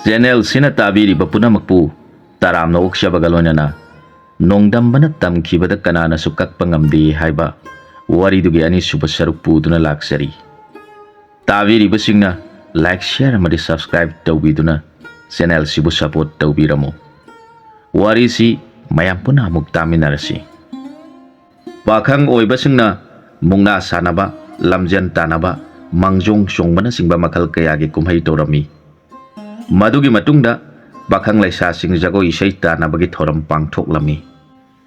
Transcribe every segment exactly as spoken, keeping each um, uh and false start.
ꯆꯦꯅꯦꯜꯁꯤꯅ ꯇꯥꯕꯤꯔꯤꯕ ꯄꯨꯝꯅꯃꯛꯄꯨ ꯇꯔꯥꯝꯅ ꯑꯣꯛꯆꯕꯒ ꯂꯣꯏꯅꯅ ꯅꯣꯡꯗꯝꯕꯅ ꯇꯝꯈꯤꯕꯗ ꯀꯅꯥꯅꯁꯨ ꯀꯛꯄ ꯉꯝꯗꯦ ꯍꯥꯏꯕ ꯋꯥꯔꯤꯗꯨꯒꯤ ꯑꯅꯤꯁꯨꯕ ꯁꯔꯨꯛ ꯄꯨꯗꯨꯅ ꯂꯥꯛꯆꯔꯤ꯫ ꯇꯥꯕꯤꯔꯤꯕꯁꯤꯡꯅ like, share ꯑꯃꯗꯤ subscribe ꯇꯧꯕꯤꯗꯨꯅ ꯆꯦꯅꯦꯜꯁꯤꯕꯨ support ꯇꯧꯕꯤꯔꯝꯃꯨ꯫ ꯋꯥꯔꯤꯁꯤ ꯃꯌꯥꯝ ꯄꯨꯟꯅ ꯑꯃꯨꯛ ꯇꯥꯃꯤꯟꯅꯔꯁꯤ꯫ ꯄꯥꯈꯪ ꯑꯣꯏꯕꯁꯤꯡꯅ ꯃꯨꯛꯅꯥ ꯁꯥꯟꯅꯕ, ꯂꯝꯖꯦꯟ ꯇꯥꯟꯅꯕ, ꯃꯥꯡꯖꯣꯡ ꯆꯣꯡꯕꯅꯆꯤꯡꯕ ꯃꯈꯜ ꯀꯌꯥꯒꯤ ꯀꯨꯝꯍꯩ ꯇꯧꯔꯝꯃꯤ꯫ ꯃꯗꯨꯒꯤ ꯃꯇꯨꯡꯗ ꯄꯥꯈꯪ ꯂꯩꯁꯥꯁꯤꯡ ꯖꯒꯣꯏ ꯏꯁꯩ ꯇꯥꯟꯅꯕꯒꯤ ꯊꯧꯔꯝ ꯄꯥꯡꯊꯣꯛꯂꯝꯃꯤ꯫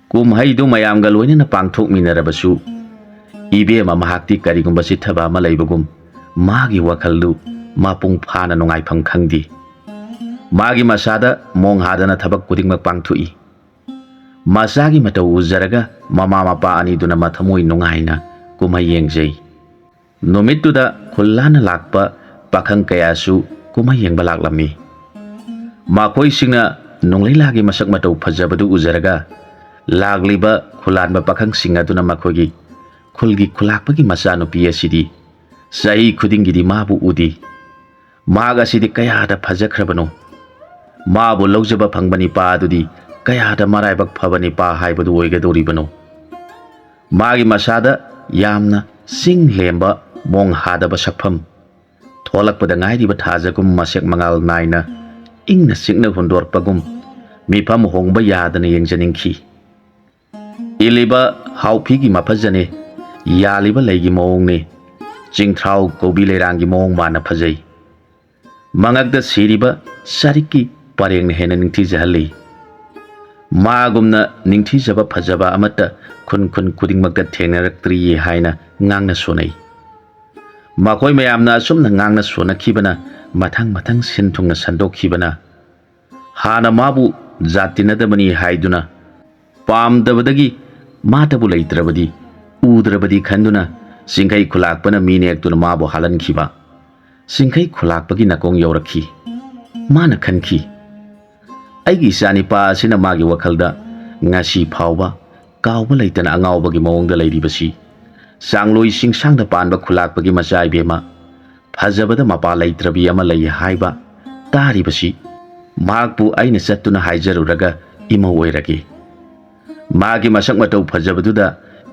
ꯀꯨꯝꯍꯩꯗꯨ ꯃꯌꯥꯝꯒ ꯂꯣꯏꯅꯅ ꯄꯥꯡꯊꯣꯛꯃꯤꯟꯅꯔꯕꯁꯨ, ꯏꯕꯦꯝꯃ ꯃꯍꯥꯛꯇꯤ ꯀꯔꯤꯒꯨꯝꯕ ꯆꯤꯠꯊꯕ ꯑꯃ ꯂꯩꯕꯒꯨꯝ ꯃꯥꯒꯤ ꯋꯥꯈꯜꯗꯨ ꯃꯄꯨꯡ ꯐꯥꯅ ꯅꯨꯡꯉꯥꯏꯐꯝ ꯈꯪꯗꯦ꯫ ꯃꯥꯒꯤ ꯃꯁꯥꯗ ꯃꯣꯡ ꯍꯥꯗꯅ ꯊꯕꯛ ꯈꯨꯗꯤꯡꯃꯛ ꯄꯥꯡꯊꯣꯛꯏ꯫ ꯃꯆꯥꯒꯤ ꯃꯇꯧ ꯎꯖꯔꯒ ꯃꯃꯥ ꯃꯄꯥ ꯑꯅꯤꯗꯨꯅ ꯃꯊꯃꯣꯏ ꯅꯨꯡꯉꯥꯏꯅ ꯀꯨꯝꯍꯩ ꯌꯦꯡꯖꯩ꯫ ꯅꯨꯃꯤꯠꯇꯨꯗ ꯈꯨꯜ ꯂꯥꯟꯅ ꯂꯥꯛꯄ ꯄꯥꯈꯪ ꯀꯌꯥꯁꯨ ꯀꯨꯝꯍꯩ ꯌꯦꯡꯕ ꯂꯥꯛꯂꯝꯃꯤ꯫ ꯃꯈꯣꯏꯁꯤꯡꯅ ꯅꯣꯡꯂꯩꯂꯥꯒꯤ ꯃꯁꯛ ꯃꯇꯧ ꯐꯖꯕꯗꯨ ꯎꯖꯔꯒ ꯂꯥꯛꯂꯤꯕ ꯈꯨꯂꯥꯟꯕ ꯄꯥꯈꯪꯁꯤꯡ ꯑꯗꯨꯅ ꯃꯈꯣꯏꯒꯤ ꯈꯨꯜꯒꯤ ꯈꯨꯂꯥꯛꯄꯒꯤ ꯃꯆꯥꯅꯨꯄꯤ ꯑꯁꯤꯗꯤ ꯆꯍꯤ ꯈꯨꯗꯤꯡꯒꯤꯗꯤ ꯃꯥꯕꯨ ꯎꯗꯦ꯫ ꯃꯍꯥꯛ ꯑꯁꯤꯗꯤ ꯀꯌꯥꯗ ꯐꯖꯈ꯭ꯔꯕꯅꯣ! ꯃꯥꯕꯨ ꯂꯧꯖꯕ ꯐꯪꯕ ꯅꯤꯄꯥ ꯑꯗꯨꯗꯤ ꯀꯌꯥꯗ ꯃꯔꯥꯏꯕꯛ ꯐꯕ ꯅꯤꯄꯥ ꯍꯥꯏꯕꯗꯨ ꯑꯣꯏꯒꯗꯧꯔꯤꯕꯅꯣ! ꯃꯥꯒꯤ ꯃꯁꯥꯗ ꯌꯥꯝꯅ ꯆꯤꯡ ꯂꯦꯝꯕ ꯃꯣꯡ ꯍꯥꯗꯕ ꯁꯛꯐꯝ, ꯊꯣꯛꯂꯛꯄꯗ ꯉꯥꯏꯔꯤꯕ ꯊꯥꯖꯒꯨꯝ ꯃꯁꯦꯛ ꯃꯉꯥꯜ ꯅꯥꯏꯅ ꯏꯪꯅ ꯆꯤꯛꯅ ꯍꯨꯟꯗꯣꯔꯛꯄꯒꯨꯝ ꯃꯤꯐꯝ ꯍꯣꯡꯕ ꯌꯥꯗꯅ ꯌꯦꯡꯖꯅꯤꯡꯈꯤ꯫ ꯏꯜꯂꯤꯕ ꯍꯥꯎꯐꯤꯒꯤ ꯃꯐꯖꯅꯦ, ꯌꯥꯜꯂꯤꯕ ꯂꯩꯒꯤ ꯃꯑꯣꯡꯅꯦ, ꯆꯤꯡꯊ꯭ꯔꯥꯎ ꯀꯣꯕꯤ ꯂꯩꯔꯥꯡꯒꯤ ꯃꯑꯣꯡ ꯃꯥꯟꯅ ꯐꯖꯩ꯫ ꯃꯉꯛꯇ ꯁꯤꯔꯤꯕ ꯆꯔꯤꯛꯀꯤ ꯄꯔꯦꯡꯅ ꯍꯦꯟꯅ ꯅꯤꯡꯊꯤꯖꯍꯜꯂꯤ꯫ ꯃꯥꯒꯨꯝꯅ ꯅꯤꯡꯊꯤꯖꯕ ꯐꯖꯕ ꯑꯃꯠꯇ ꯈꯨꯟ ꯈꯨꯟ ꯈꯨꯗꯤꯡꯃꯛꯇ ꯊꯦꯡꯅꯔꯛꯇ꯭ꯔꯤꯌꯦ ꯍꯥꯏꯅ ꯉꯥꯡꯅ ꯁꯣꯟꯅꯩ꯫ ꯃꯈꯣꯏ ꯃꯌꯥꯝꯅ ꯑꯁꯨꯝꯅ ꯉꯥꯡꯅ ꯁꯣꯟꯅꯈꯤꯕꯅ ꯃꯊꯪ ꯃꯊꯪ ꯁꯤꯟ ꯊꯨꯡꯅ ꯁꯟꯗꯣꯛꯈꯤꯕꯅ ꯍꯥꯟꯅ ꯃꯥꯕꯨ ꯖꯥꯠ ꯇꯤꯟꯅꯗꯕꯅꯤ ꯍꯥꯏꯗꯨꯅ ꯄꯥꯝꯗꯕꯗꯒꯤ ꯃꯥꯇꯕꯨ ꯂꯩꯇ꯭ꯔꯕꯗꯤ, ꯎꯗ꯭ꯔꯕꯗꯤ ꯈꯟꯗꯨꯅ ꯆꯤꯡꯈꯩ ꯈꯨꯂꯥꯛꯄꯅ ꯃꯤ ꯅꯦꯛꯇꯨꯅ ꯃꯥꯕꯨ ꯍꯥꯜꯍꯟꯈꯤꯕ꯫ ꯆꯤꯡꯈꯩ ꯈꯨꯂꯥꯛꯄꯒꯤ ꯅꯥꯀꯣꯡ ꯌꯧꯔꯛꯈꯤ꯫ ꯃꯥꯅ ꯈꯟꯈꯤ, "ꯑꯩꯒꯤ ꯏꯆꯥꯅꯤꯄꯥ ꯑꯁꯤꯅ ꯃꯥꯒꯤ ꯋꯥꯈꯜꯗ ꯉꯁꯤ ꯐꯥꯎꯕ ꯀꯥꯎꯕ ꯂꯩꯇꯅ ꯑꯉꯥꯎꯕꯒꯤ ꯃꯑꯣꯡꯗ ꯂꯩꯔꯤꯕꯁꯤ ꯆꯥꯡꯂꯣꯏ ꯆꯤꯡꯁꯥꯡꯗ ꯄꯥꯟꯕ ꯈꯨꯂꯥꯛꯄꯒꯤ ꯃꯆꯥ ꯏꯕꯦꯝꯃ, ꯐꯖꯕꯗ ꯃꯄꯥ ꯂꯩꯇ꯭ꯔꯕꯤ ꯑꯃ ꯂꯩ ꯍꯥꯏꯕ ꯇꯥꯔꯤꯕꯁꯤ ꯃꯍꯥꯛꯄꯨ ꯑꯩꯅ ꯆꯠꯇꯨꯅ ꯍꯥꯏꯖꯔꯨꯔꯒ ꯏꯃꯧ ꯑꯣꯏꯔꯒꯦ꯫ ꯃꯍꯥꯛꯀꯤ ꯃꯁꯛ ꯃꯇꯧ ꯐꯖꯕꯗꯨꯗ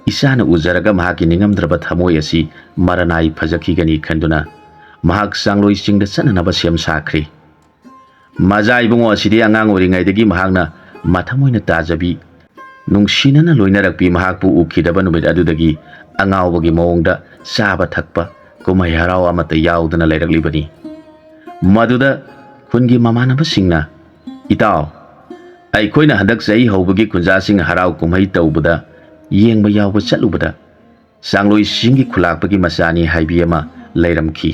ꯏꯆꯥꯅ ꯎꯖꯔꯒ ꯃꯍꯥꯛꯀꯤ ꯅꯤꯡꯉꯝꯗ꯭ꯔꯕ ꯊꯃꯣꯏ ꯑꯁꯤ ꯃꯔꯅꯥꯏ ꯐꯖꯈꯤꯒꯅꯤ ꯈꯟꯗꯨꯅ ꯃꯍꯥꯛ ꯆꯥꯡꯂꯣꯏ ꯆꯤꯡꯗ ꯆꯠꯅꯅꯕ ꯁꯦꯝ ꯁꯥꯈ꯭ꯔꯦ꯫ ꯃꯖꯥ ꯏꯕꯨꯡꯉꯣ ꯑꯁꯤꯗꯤ ꯑꯉꯥꯡ ꯑꯣꯏꯔꯤꯉꯩꯗꯒꯤ ꯃꯍꯥꯛꯅ ꯃꯊꯃꯣꯏꯅ ꯇꯥꯖꯕꯤ, ꯅꯨꯡꯁꯤꯅꯅ ꯂꯣꯏꯅꯔꯛꯄꯤ ꯃꯍꯥꯛꯄꯨ ꯎꯈꯤꯗꯕ ꯅꯨꯃꯤꯠ ꯑꯗꯨꯗꯒꯤ ꯑꯉꯥꯎꯕꯒꯤ ꯃꯑꯣꯡꯗ ꯆꯥꯕ ꯊꯛꯄ, ꯀꯨꯝꯍꯩ ꯍꯔꯥꯎ ꯑꯃꯠꯇ ꯌꯥꯎꯗꯅ ꯂꯩꯔꯛꯂꯤꯕꯅꯤ꯫ ꯃꯗꯨꯗ ꯈꯨꯟꯒꯤ ꯃꯃꯥꯟꯅꯕꯁꯤꯡꯅ, "ꯏꯇꯥꯎ, ꯑꯩꯈꯣꯏꯅ ꯍꯟꯗꯛ ꯆꯍꯤ ꯍꯧꯕꯒꯤ ꯈꯨꯟꯖꯥꯁꯤꯡ ꯍꯔꯥꯎ ꯀꯨꯝꯍꯩ ꯇꯧꯕꯗ ꯌꯦꯡꯕ ꯌꯥꯎꯕ ꯆꯠꯂꯨꯕꯗ ꯆꯥꯡꯂꯣꯏꯁꯤꯡꯒꯤ ꯈꯨꯂꯥꯛꯄꯒꯤ ꯃꯆꯥꯅꯤ ꯍꯥꯏꯕꯤ ꯑꯃ ꯂꯩꯔꯝꯈꯤ꯫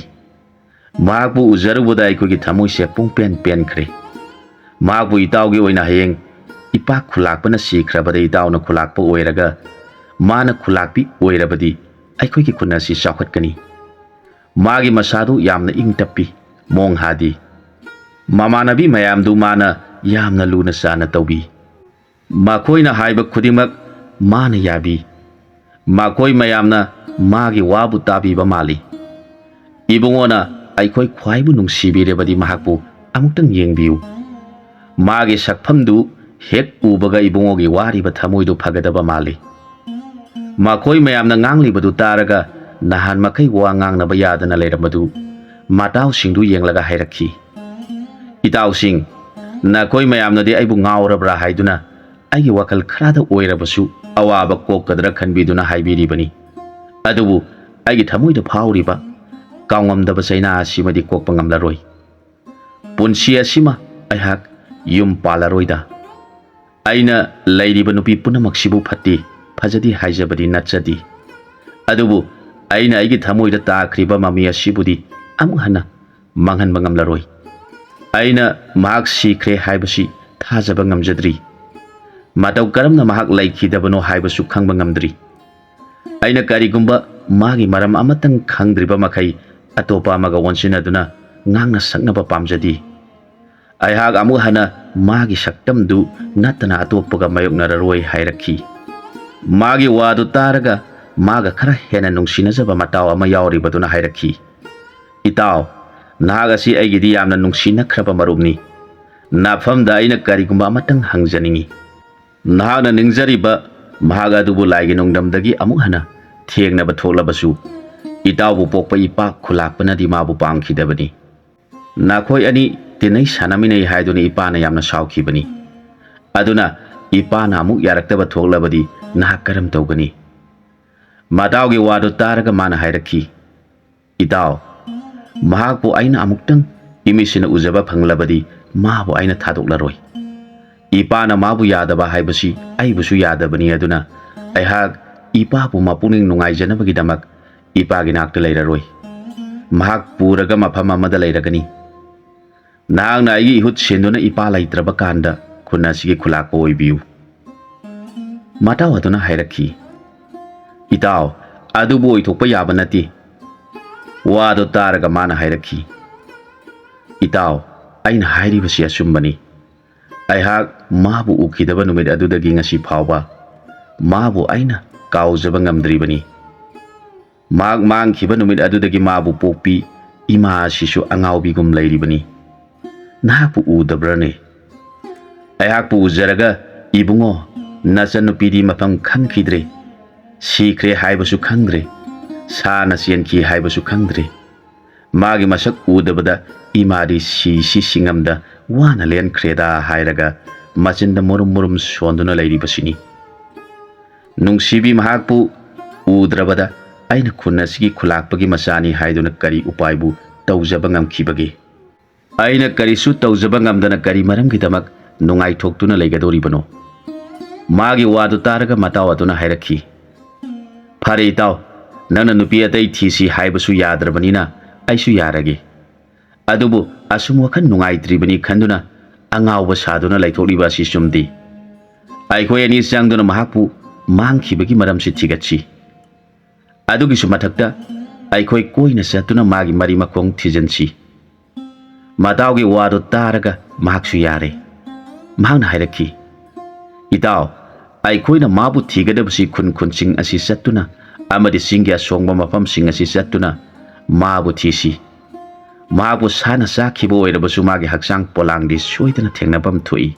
ꯃꯍꯥꯛꯄꯨ ꯎꯖꯔꯨꯕꯗ ꯑꯩꯈꯣꯏꯒꯤ ꯊꯃꯣꯏꯁꯦ ꯄꯨꯡꯄꯦꯟ ꯄꯦꯟꯈ꯭ꯔꯦ꯫ ꯃꯍꯥꯛꯄꯨ ꯏꯇꯥꯎꯒꯤ ꯑꯣꯏꯅ ꯍꯌꯦꯡ ꯏꯄꯥ ꯈꯨꯂꯥꯛꯄꯅ ꯁꯤꯈ꯭ꯔꯕꯗ ꯏꯇꯥꯎꯅ ꯈꯨꯂꯥꯛꯄ ꯑꯣꯏꯔꯒ ꯃꯥꯅ ꯈꯨꯂꯥꯛꯄꯤ ꯑꯣꯏꯔꯕꯗꯤ ꯑꯩꯈꯣꯏꯒꯤ ꯈꯨꯟ ꯑꯁꯤ ꯆꯥꯎꯈꯠꯀꯅꯤ꯫ ꯃꯥꯒꯤ ꯃꯁꯥꯗꯨ ꯌꯥꯝꯅ ꯏꯪ ꯇꯞꯄꯤ, ꯃꯣꯡ ꯍꯥꯗꯤ꯫ ꯃꯃꯥꯟꯅꯕꯤ ꯃꯌꯥꯝꯗꯨ ꯃꯥꯅ ꯌꯥꯝꯅ ꯂꯨꯅ ꯆꯥꯟꯅ ꯇꯧꯕꯤ꯫ ꯃꯈꯣꯏꯅ ꯍꯥꯏꯕ ꯈꯨꯗꯤꯡꯃꯛ ꯃꯥꯅ ꯌꯥꯕꯤ꯫ ꯃꯈꯣꯏ ꯃꯌꯥꯝꯅ ꯃꯥꯒꯤ ꯋꯥꯕꯨ ꯇꯥꯕꯤꯕ ꯃꯥꯜꯂꯤ꯫ ꯏꯕꯨꯡꯉꯣꯅ ꯑꯩꯈꯣꯏ ꯈ꯭ꯋꯥꯏꯕꯨ ꯅꯨꯡꯁꯤꯕꯤꯔꯕꯗꯤ ꯃꯍꯥꯛꯄꯨ ꯑꯃꯨꯛꯇꯪ ꯌꯦꯡꯕꯤꯌꯨ꯫ ꯃꯥꯒꯤ ꯁꯛꯐꯝꯗꯨ ꯍꯦꯛ ꯎꯕꯒ ꯏꯕꯨꯡꯉꯣꯒꯤ ꯋꯥꯔꯤꯕ ꯊꯃꯣꯏꯗꯨ ꯐꯒꯗꯕ ꯃꯥꯜꯂꯤ꯫" ꯃꯈꯣꯏ ꯃꯌꯥꯝꯅ ꯉꯥꯡꯂꯤꯕꯗꯨ ꯇꯥꯔꯒ ꯅꯍꯥꯟ ꯃꯈꯩ ꯋꯥ ꯉꯥꯡꯅꯕ ꯌꯥꯗꯅ ꯂꯩꯔꯝꯕꯗꯨ ꯃꯇꯥꯎꯁꯤꯡꯗꯨ ꯌꯦꯡꯂꯒ ꯍꯥꯏꯔꯛꯈꯤ, "ꯏꯇꯥꯎꯁꯤꯡ, ꯅꯈꯣꯏ ꯃꯌꯥꯝꯅꯗꯤ ꯑꯩꯕꯨ ꯉꯥꯎꯔꯕ꯭ꯔꯥ ꯍꯥꯏꯗꯨꯅ ꯑꯩꯒꯤ ꯋꯥꯈꯜ ꯈꯔꯗ ꯑꯣꯏꯔꯕꯁꯨ ꯑꯋꯥꯕ ꯀꯣꯛꯀꯗ꯭ꯔꯥ ꯈꯟꯕꯤꯗꯨꯅ ꯍꯥꯏꯕꯤꯔꯤꯕꯅꯤ꯫ ꯑꯗꯨꯕꯨ ꯑꯩꯒꯤ ꯊꯃꯣꯏꯗ ꯐꯥꯎꯔꯤꯕ ꯀꯥꯎꯉꯝꯗꯕ ꯆꯩꯅꯥ ꯑꯁꯤꯃꯗꯤ ꯀꯣꯛꯄ ꯉꯝꯂꯔꯣꯏ꯫ ꯄꯨꯟꯁꯤ ꯑꯁꯤꯃ ꯑꯩꯍꯥꯛ ꯌꯨꯝ ꯄꯥꯜꯂꯔꯣꯏꯗ꯫ ꯑꯩꯅ ꯂꯩꯔꯤꯕ ꯅꯨꯄꯤ ꯄꯨꯝꯅꯃꯛꯁꯤꯕꯨ ꯐꯠꯇꯦ, ꯐꯖꯗꯦ ꯍꯥꯏꯖꯕꯗꯤ ꯅꯠꯆꯗꯦ꯫ ꯑꯗꯨꯕꯨ ꯑꯩꯅ ꯑꯩꯒꯤ ꯊꯃꯣꯏꯗ ꯇꯥꯈ꯭ꯔꯤꯕ ꯃꯃꯤ ꯑꯁꯤꯕꯨꯗꯤ ꯑꯃꯨꯛ ꯍꯟꯅ ꯃꯥꯡꯍꯟꯕ ꯉꯝꯂꯔꯣꯏ꯫ ꯑꯩꯅ ꯃꯍꯥꯛ ꯁꯤꯈ꯭ꯔꯦ ꯍꯥꯏꯕꯁꯤ ꯊꯥꯖꯕ ꯉꯝꯖꯗ꯭ꯔꯤ꯫ ꯃꯇꯧ ꯀꯔꯝꯅ ꯃꯍꯥꯛ ꯂꯩꯈꯤꯗꯕꯅꯣ ꯍꯥꯏꯕꯁꯨ ꯈꯪꯕ ꯉꯝꯗ꯭ꯔꯤ꯫ ꯑꯩꯅ ꯀꯔꯤꯒꯨꯝꯕ ꯃꯥꯒꯤ ꯃꯔꯝ ꯑꯃꯇꯪ ꯈꯪꯗ꯭ꯔꯤꯕ ꯃꯈꯩ ꯑꯇꯣꯞꯄ ꯑꯃꯒ ꯑꯣꯟꯁꯤꯟꯅꯗꯨꯅ ꯉꯥꯡꯅ ꯁꯛꯅꯕ ꯄꯥꯝꯖꯗꯦ꯫ ꯑꯩꯍꯥꯛ ꯑꯃꯨꯛ ꯍꯟꯅ ꯃꯥꯒꯤ ꯁꯛꯇꯝꯗꯨ ꯅꯠꯇꯅ ꯑꯇꯣꯞꯄꯒ ꯃꯥꯌꯣꯛꯅꯔꯔꯣꯏ" ꯍꯥꯏꯔꯛꯈꯤ꯫ ꯃꯥꯒꯤ ꯋꯥꯗꯨ ꯇꯥꯔꯒ ꯃꯥꯒ ꯈꯔ ꯍꯦꯟꯅ ꯅꯨꯡꯁꯤꯅꯖꯕ ꯃꯇꯥꯎ ꯑꯃ ꯌꯥꯎꯔꯤꯕꯗꯨꯅ ꯍꯥꯏꯔꯛꯈꯤ, "ꯏꯇꯥꯎ, ꯅꯍꯥꯛ ꯑꯁꯤ ꯑꯩꯒꯤꯗꯤ ꯌꯥꯝꯅ ꯅꯨꯡꯁꯤꯅꯈ꯭ꯔꯕ ꯃꯔꯨꯞꯅꯤ꯫ ꯅꯥꯐꯝꯗ ꯑꯩꯅ ꯀꯔꯤꯒꯨꯝꯕ ꯑꯃꯇꯪ ꯍꯪꯖꯅꯤꯡꯏ꯫ ꯅꯍꯥꯛꯅ ꯅꯤꯡꯖꯔꯤꯕ ꯃꯍꯥꯛ ꯑꯗꯨꯕꯨ ꯂꯥꯏꯒꯤ ꯅꯣꯡꯗꯝꯗꯒꯤ ꯑꯃꯨꯛ ꯍꯟꯅ ꯊꯦꯡꯅꯕ ꯊꯣꯛꯂꯕꯁꯨ, ꯏꯇꯥꯎꯕꯨ ꯄꯣꯛꯄ ꯏꯄꯥ ꯈꯨꯂꯥꯛꯄꯅꯗꯤ ꯃꯥꯕꯨ ꯄꯥꯝꯈꯤꯗꯕꯅꯤ꯫ ꯅꯈꯣꯏ ꯑꯅꯤ ꯇꯤꯟꯅꯩ ꯁꯥꯟꯅꯃꯤꯟꯅꯩ ꯍꯥꯏꯗꯨꯅ ꯏꯄꯥꯅ ꯌꯥꯝꯅ ꯁꯥꯎꯈꯤꯕꯅꯤ꯫ ꯑꯗꯨꯅ ꯏꯄꯥꯅ ꯑꯃꯨꯛ ꯌꯥꯔꯛꯇꯕ ꯊꯣꯛꯂꯕꯗꯤ ꯅꯍꯥꯛ ꯀꯔꯝ ꯇꯧꯒꯅꯤ? ꯃꯇꯥꯎꯒꯤ ꯋꯥꯗꯨ ꯇꯥꯔꯒ ꯃꯥꯅ ꯍꯥꯏꯔꯛꯈꯤ, "ꯏꯇꯥꯎ, ꯃꯍꯥꯛꯄꯨ ꯑꯩꯅ ꯑꯃꯨꯛꯇꯪ ꯏꯃꯤꯠꯁꯤꯅ ꯎꯖꯕ ꯐꯪꯂꯕꯗꯤ ꯃꯥꯕꯨ ꯑꯩꯅ ꯊꯥꯗꯣꯛꯂꯔꯣꯏ꯫ ꯏꯄꯥꯅ ꯃꯥꯕꯨ ꯌꯥꯗꯕ ꯍꯥꯏꯕꯁꯤ ꯑꯩꯕꯨꯁꯨ ꯌꯥꯗꯕꯅꯤ꯫ ꯑꯗꯨꯅ ꯑꯩꯍꯥꯛ ꯏꯄꯥꯕꯨ ꯃꯄꯨꯛꯅꯤꯡ ꯅꯨꯡꯉꯥꯏꯖꯅꯕꯒꯤꯗꯃꯛ ꯏꯄꯥꯒꯤ ꯅꯥꯛꯇ ꯂꯩꯔꯔꯣꯏ꯫ ꯃꯍꯥꯛ ꯄꯨꯔꯒ ꯃꯐꯝ ꯑꯃꯗ ꯂꯩꯔꯒꯅꯤ꯫ ꯅꯍꯥꯛꯅ ꯑꯩꯒꯤ ꯏꯍꯨꯠ ꯁꯤꯟꯗꯨꯅ ꯏꯄꯥ ꯂꯩꯇ꯭ꯔꯕ ꯀꯥꯟꯗ ꯈꯨꯟ ꯑꯁꯤꯒꯤ ꯈꯨꯂꯥꯛꯄ ꯑꯣꯏꯕꯤꯌꯨ"꯫ ꯃꯇꯥꯎ ꯑꯗꯨꯅ ꯍꯥꯏꯔꯛꯈꯤ, "ꯏꯇꯥꯎ, ꯑꯗꯨꯕꯨ ꯑꯣꯏꯊꯣꯛꯄ ꯌꯥꯕ ꯅꯠꯇꯦ"꯫ ꯋꯥꯗꯨ ꯇꯥꯔꯒ ꯃꯥꯅ ꯍꯥꯏꯔꯛꯈꯤ, "ꯏꯇꯥꯎ, ꯑꯩꯅ ꯍꯥꯏꯔꯤꯕꯁꯤ ꯑꯆꯨꯝꯕꯅꯤ꯫ ꯑꯩꯍꯥꯛ ꯃꯥꯕꯨ ꯎꯈꯤꯗꯕ ꯅꯨꯃꯤꯠ ꯑꯗꯨꯗꯒꯤ ꯉꯁꯤ ꯐꯥꯎꯕ ꯃꯥꯕꯨ ꯑꯩꯅ ꯀꯥꯎꯖꯕ ꯉꯝꯗ꯭ꯔꯤꯕꯅꯤ꯫ ꯃꯍꯥꯛ ꯃꯥꯡꯈꯤꯕ ꯅꯨꯃꯤꯠ ꯑꯗꯨꯗꯒꯤ ꯃꯥꯕꯨ ꯄꯣꯛꯄꯤ ꯏꯃꯥ ꯑꯁꯤꯁꯨ ꯑꯉꯥꯎꯕꯤꯒꯨꯝ ꯂꯩꯔꯤꯕꯅꯤ꯫ ꯅꯍꯥꯛꯄꯨ ꯎꯗꯕ꯭ꯔꯅꯦ? ꯑꯩꯍꯥꯛꯄꯨ ꯎꯖꯔꯒ, 'ꯏꯕꯨꯡꯉꯣ, ꯅꯆꯟꯅꯨꯄꯤꯗꯤ ꯃꯐꯝ ꯈꯪꯈꯤꯗ꯭ꯔꯦ, ꯁꯤꯈ꯭ꯔꯦ ꯍꯥꯏꯕꯁꯨ ꯈꯪꯗ꯭ꯔꯦ, ꯁꯥꯅ ꯆꯦꯟꯈꯤ ꯍꯥꯏꯕꯁꯨ ꯈꯪꯗ꯭ꯔꯦ꯫ ꯃꯥꯒꯤ ꯃꯁꯛ ꯎꯗꯕꯗ ꯏꯃꯥꯗꯤ ꯁꯤꯁꯤ ꯁꯤꯡꯉꯝꯗ ꯋꯥꯅ ꯂꯦꯟꯈ꯭ꯔꯦꯗꯥ' ꯍꯥꯏꯔꯒ ꯃꯆꯤꯟꯗ ꯃꯨꯔꯨꯝ ꯃꯨꯔꯨꯝ ꯁꯣꯟꯗꯨꯅ ꯂꯩꯔꯤꯕꯁꯤꯅꯤ꯫ ꯅꯨꯡꯁꯤꯕꯤ, ꯃꯍꯥꯛꯄꯨ ꯎꯗ꯭ꯔꯕꯗ ꯑꯩꯅ ꯈꯨꯟ ꯑꯁꯤꯒꯤ ꯈꯨꯂꯥꯛꯄꯒꯤ ꯃꯆꯥꯅꯤ ꯍꯥꯏꯗꯨꯅ ꯀꯔꯤ ꯎꯄꯥꯏꯕꯨ ꯇꯧꯖꯕ ꯉꯝꯈꯤꯕꯒꯦ? ꯑꯩꯅ ꯀꯔꯤꯁꯨ ꯇꯧꯖꯕ ꯉꯝꯗꯅ ꯀꯔꯤ ꯃꯔꯝꯒꯤꯗꯃꯛ ꯅꯨꯡꯉꯥꯏꯊꯣꯛꯇꯨꯅ ꯂꯩꯒꯗꯧꯔꯤꯕꯅꯣ?" ꯃꯥꯒꯤ ꯋꯥꯗꯨ ꯇꯥꯔꯒ ꯃꯇꯥꯎ ꯑꯗꯨꯅ ꯍꯥꯏꯔꯛꯈꯤ, "ꯐꯔꯦ ꯏꯇꯥꯎ, ꯅꯪꯅ ꯅꯨꯄꯤ ꯑꯇꯩ ꯊꯤꯁꯤ ꯍꯥꯏꯕꯁꯨ ꯌꯥꯗ꯭ꯔꯕꯅꯤꯅ ꯑꯩꯁꯨ ꯌꯥꯔꯒꯦ꯫ ꯑꯗꯨꯕꯨ ꯑꯁꯨꯝ ꯋꯥꯈꯜ ꯅꯨꯡꯉꯥꯏꯇ꯭ꯔꯤꯕꯅꯤ ꯈꯟꯗꯨꯅ ꯑꯉꯥꯎꯕ ꯁꯥꯗꯨꯅ ꯂꯩꯊꯣꯛꯂꯤꯕ ꯑꯁꯤ ꯆꯨꯝꯗꯦ꯫ ꯑꯩꯈꯣꯏ ꯑꯅꯤ ꯆꯪꯗꯨꯅ ꯃꯍꯥꯛꯄꯨ ꯃꯥꯡꯈꯤꯕꯒꯤ ꯃꯔꯝꯁꯤ ꯊꯤꯒꯠꯁꯤ꯫ ꯑꯗꯨꯒꯤꯁꯨ ꯃꯊꯛꯇ ꯑꯩꯈꯣꯏ ꯀꯣꯏꯅ ꯆꯠꯇꯨꯅ ꯃꯥꯒꯤ ꯃꯔꯤ ꯃꯈꯣꯡ ꯊꯤꯖꯤꯟꯁꯤ"꯫ ꯃꯇꯥꯎꯒꯤ ꯋꯥꯗꯨ ꯇꯥꯔꯒ ꯃꯍꯥꯛꯁꯨ ꯌꯥꯔꯦ꯫ ꯃꯍꯥꯛꯅ ꯍꯥꯏꯔꯛꯈꯤ, "ꯏꯇꯥꯎ, ꯑꯩꯈꯣꯏꯅ ꯃꯥꯕꯨ ꯊꯤꯒꯗꯕꯁꯤ ꯈꯨꯟ ꯈꯨꯟꯁꯤꯡ ꯑꯁꯤ ꯆꯠꯇꯨꯅ ꯑꯃꯗꯤ ꯆꯤꯡꯒꯤ ꯑꯁꯣꯡꯕ ꯃꯐꯝꯁꯤꯡ ꯑꯁꯤ ꯆꯠꯇꯨꯅ ꯃꯥꯕꯨ ꯊꯤꯁꯤ꯫ ꯃꯍꯥꯛꯄꯨ ꯁꯥꯅ ꯆꯥꯈꯤꯕ ꯑꯣꯏꯔꯕꯁꯨ ꯃꯥꯒꯤ ꯍꯛꯆꯥꯡ ꯄꯣꯂꯥꯡꯗꯤ ꯁꯣꯏꯗꯅ ꯊꯦꯡꯅꯐꯝ ꯊꯣꯛꯏ꯫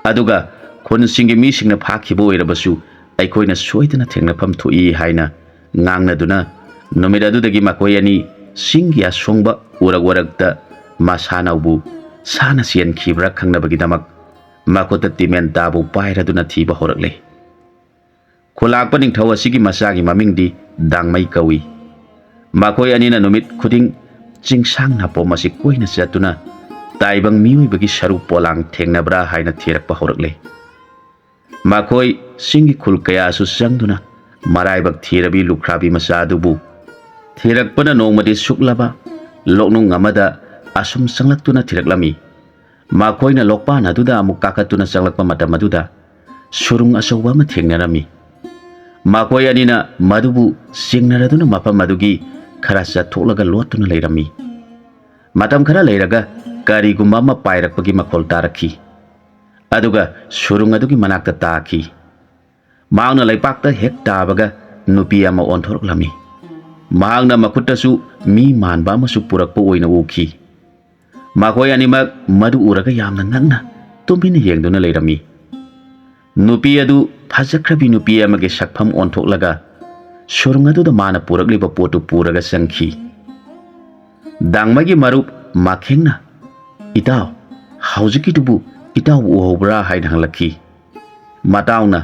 ꯑꯗꯨꯒ ꯈꯨꯟꯁꯤꯡꯒꯤ ꯃꯤꯁꯤꯡꯅ ꯐꯥꯈꯤꯕ ꯑꯣꯏꯔꯕꯁꯨ ꯑꯩꯈꯣꯏꯅ ꯁꯣꯏꯗꯅ ꯊꯦꯡꯅꯐꯝ ꯊꯣꯛꯏ ꯍꯥꯏꯅ ꯉꯥꯡꯅꯗꯨꯅ ꯅꯨꯃꯤꯠ ꯑꯗꯨꯗꯒꯤ ꯃꯈꯣꯏ ꯑꯅꯤ ꯆꯤꯡꯒꯤ ꯑꯁꯣꯡꯕ ꯎꯔꯛ ꯋꯥꯔꯛꯇ ꯃꯁꯥꯅꯧꯕꯨ ꯁꯥꯅ ꯆꯦꯟꯈꯤꯕ꯭ꯔꯥ ꯈꯪꯅꯕꯒꯤꯗꯃꯛ ꯃꯈꯨꯠꯇ ꯇꯤꯃꯦꯟ ꯇꯥꯕꯨ ꯄꯥꯏꯔꯗꯨꯅ ꯊꯤꯕ ꯍꯧꯔꯛꯂꯦ꯫ ꯈꯨꯂꯥꯛꯄ ꯅꯤꯡꯊꯧ ꯑꯁꯤꯒꯤ ꯃꯆꯥꯒꯤ ꯃꯃꯤꯡꯗꯤ ꯗꯥꯡꯃꯩ ꯀꯧꯏ꯫ ꯃꯈꯣꯏ ꯑꯅꯤꯅ ꯅꯨꯃꯤꯠ ꯈꯨꯗꯤꯡ ꯆꯤꯡꯁꯥꯡ ꯅꯥꯄꯣꯝ ꯑꯁꯤ ꯀꯣꯏꯅ ꯆꯠꯇꯨꯅ ꯇꯥꯏꯕꯪ ꯃꯤꯑꯣꯏꯕꯒꯤ ꯁꯔꯨ ꯄꯣꯂꯥꯡ ꯊꯦꯡꯅꯕ꯭ꯔꯥ ꯍꯥꯏꯅ ꯊꯤꯔꯛꯄ ꯍꯧꯔꯛꯂꯦ꯫ ꯃꯈꯣꯏ ꯆꯤꯡꯒꯤ ꯈꯨꯜ ꯀꯌꯥꯁꯨ ꯆꯪꯗꯨꯅ ꯃꯔꯥꯏꯕꯛ ꯊꯤꯔꯕꯤ ꯂꯨꯈ꯭ꯔꯥꯕꯤ ꯃꯆꯥ ꯑꯗꯨꯕꯨ ꯊꯤꯔꯛꯄꯅ ꯅꯣꯡꯃꯗꯤ ꯁꯨꯛꯂꯕ ꯂꯣꯛꯅꯨꯡ ꯑꯃꯗ ꯑꯁꯨꯝ ꯆꯪꯂꯛꯇꯨꯅ ꯊꯤꯔꯛꯂꯝꯃꯤ꯫ ꯃꯈꯣꯏꯅ ꯂꯣꯛꯄꯥꯟ ꯑꯗꯨꯗ ꯑꯃꯨꯛ ꯀꯥꯈꯠꯇꯨꯅ ꯆꯪꯂꯛꯄ ꯃꯇꯝ ꯑꯗꯨꯗ ꯁꯨꯔꯨꯡ ꯑꯆꯧꯕ ꯑꯃ ꯊꯦꯡꯅꯔꯝꯃꯤ꯫ ꯃꯈꯣꯏ ꯑꯅꯤꯅ ꯃꯗꯨꯕꯨ ꯆꯤꯡꯅꯔꯗꯨꯅ ꯃꯐꯝ ꯑꯗꯨꯒꯤ ꯈꯔ ꯆꯠꯊꯣꯛꯂꯒ ꯂꯣꯠꯇꯨꯅ ꯂꯩꯔꯝꯃꯤ꯫ ꯃꯇꯝ ꯈꯔ ꯂꯩꯔꯒ ꯀꯔꯤꯒꯨꯝꯕ ꯑꯃ ꯄꯥꯏꯔꯛꯄꯒꯤ ꯃꯈꯣꯜ ꯇꯥꯔꯛꯈꯤ꯫ ꯑꯗꯨꯒ ꯁꯨꯔꯨꯡ ꯑꯗꯨꯒꯤ ꯃꯅꯥꯛꯇ ꯇꯥꯈꯤ꯫ ꯃꯍꯥꯛꯅ ꯂꯩꯄꯥꯛꯇ ꯍꯦꯛ ꯇꯥꯕꯒ ꯅꯨꯄꯤ ꯑꯃ ꯑꯣꯟꯊꯣꯔꯛꯂꯝꯃꯤ꯫ ꯃꯍꯥꯛꯅ ꯃꯈꯨꯠꯇꯁꯨ ꯃꯤ ꯃꯥꯟꯕ ꯑꯃꯁꯨ ꯄꯨꯔꯛꯄ ꯑꯣꯏꯅ ꯎꯈꯤ꯫ ꯃꯈꯣꯏ ꯑꯅꯤꯃꯛ ꯃꯗꯨ ꯎꯔꯒ ꯌꯥꯝꯅ ꯉꯛꯅ ꯇꯨꯃꯤꯟꯅ ꯌꯦꯡꯗꯨꯅ ꯂꯩꯔꯝꯃꯤ꯫ ꯅꯨꯄꯤ ꯑꯗꯨ ꯐꯖꯈ꯭ꯔꯕꯤ ꯅꯨꯄꯤ ꯑꯃꯒꯤ ꯁꯛꯐꯝ ꯑꯣꯟꯊꯣꯛꯂꯒ ꯁꯨꯔꯨꯡ ꯑꯗꯨꯗ ꯃꯥꯅ ꯄꯨꯔꯛꯂꯤꯕ ꯄꯣꯠꯇꯨ ꯄꯨꯔꯒ ꯆꯪꯈꯤ꯫ ꯗꯥꯡꯃꯩꯒꯤ ꯃꯔꯨꯞ ꯃꯥꯈꯦꯡꯅ, "ꯏꯇꯥꯎ, ꯍꯧꯖꯤꯛꯀꯤꯗꯨꯕꯨ ꯏꯇꯥꯎꯕꯨ ꯎꯍꯧꯕ꯭ꯔꯥ?" ꯍꯥꯏꯅ ꯍꯪꯂꯛꯈꯤ꯫ ꯃꯇꯥꯎꯅ,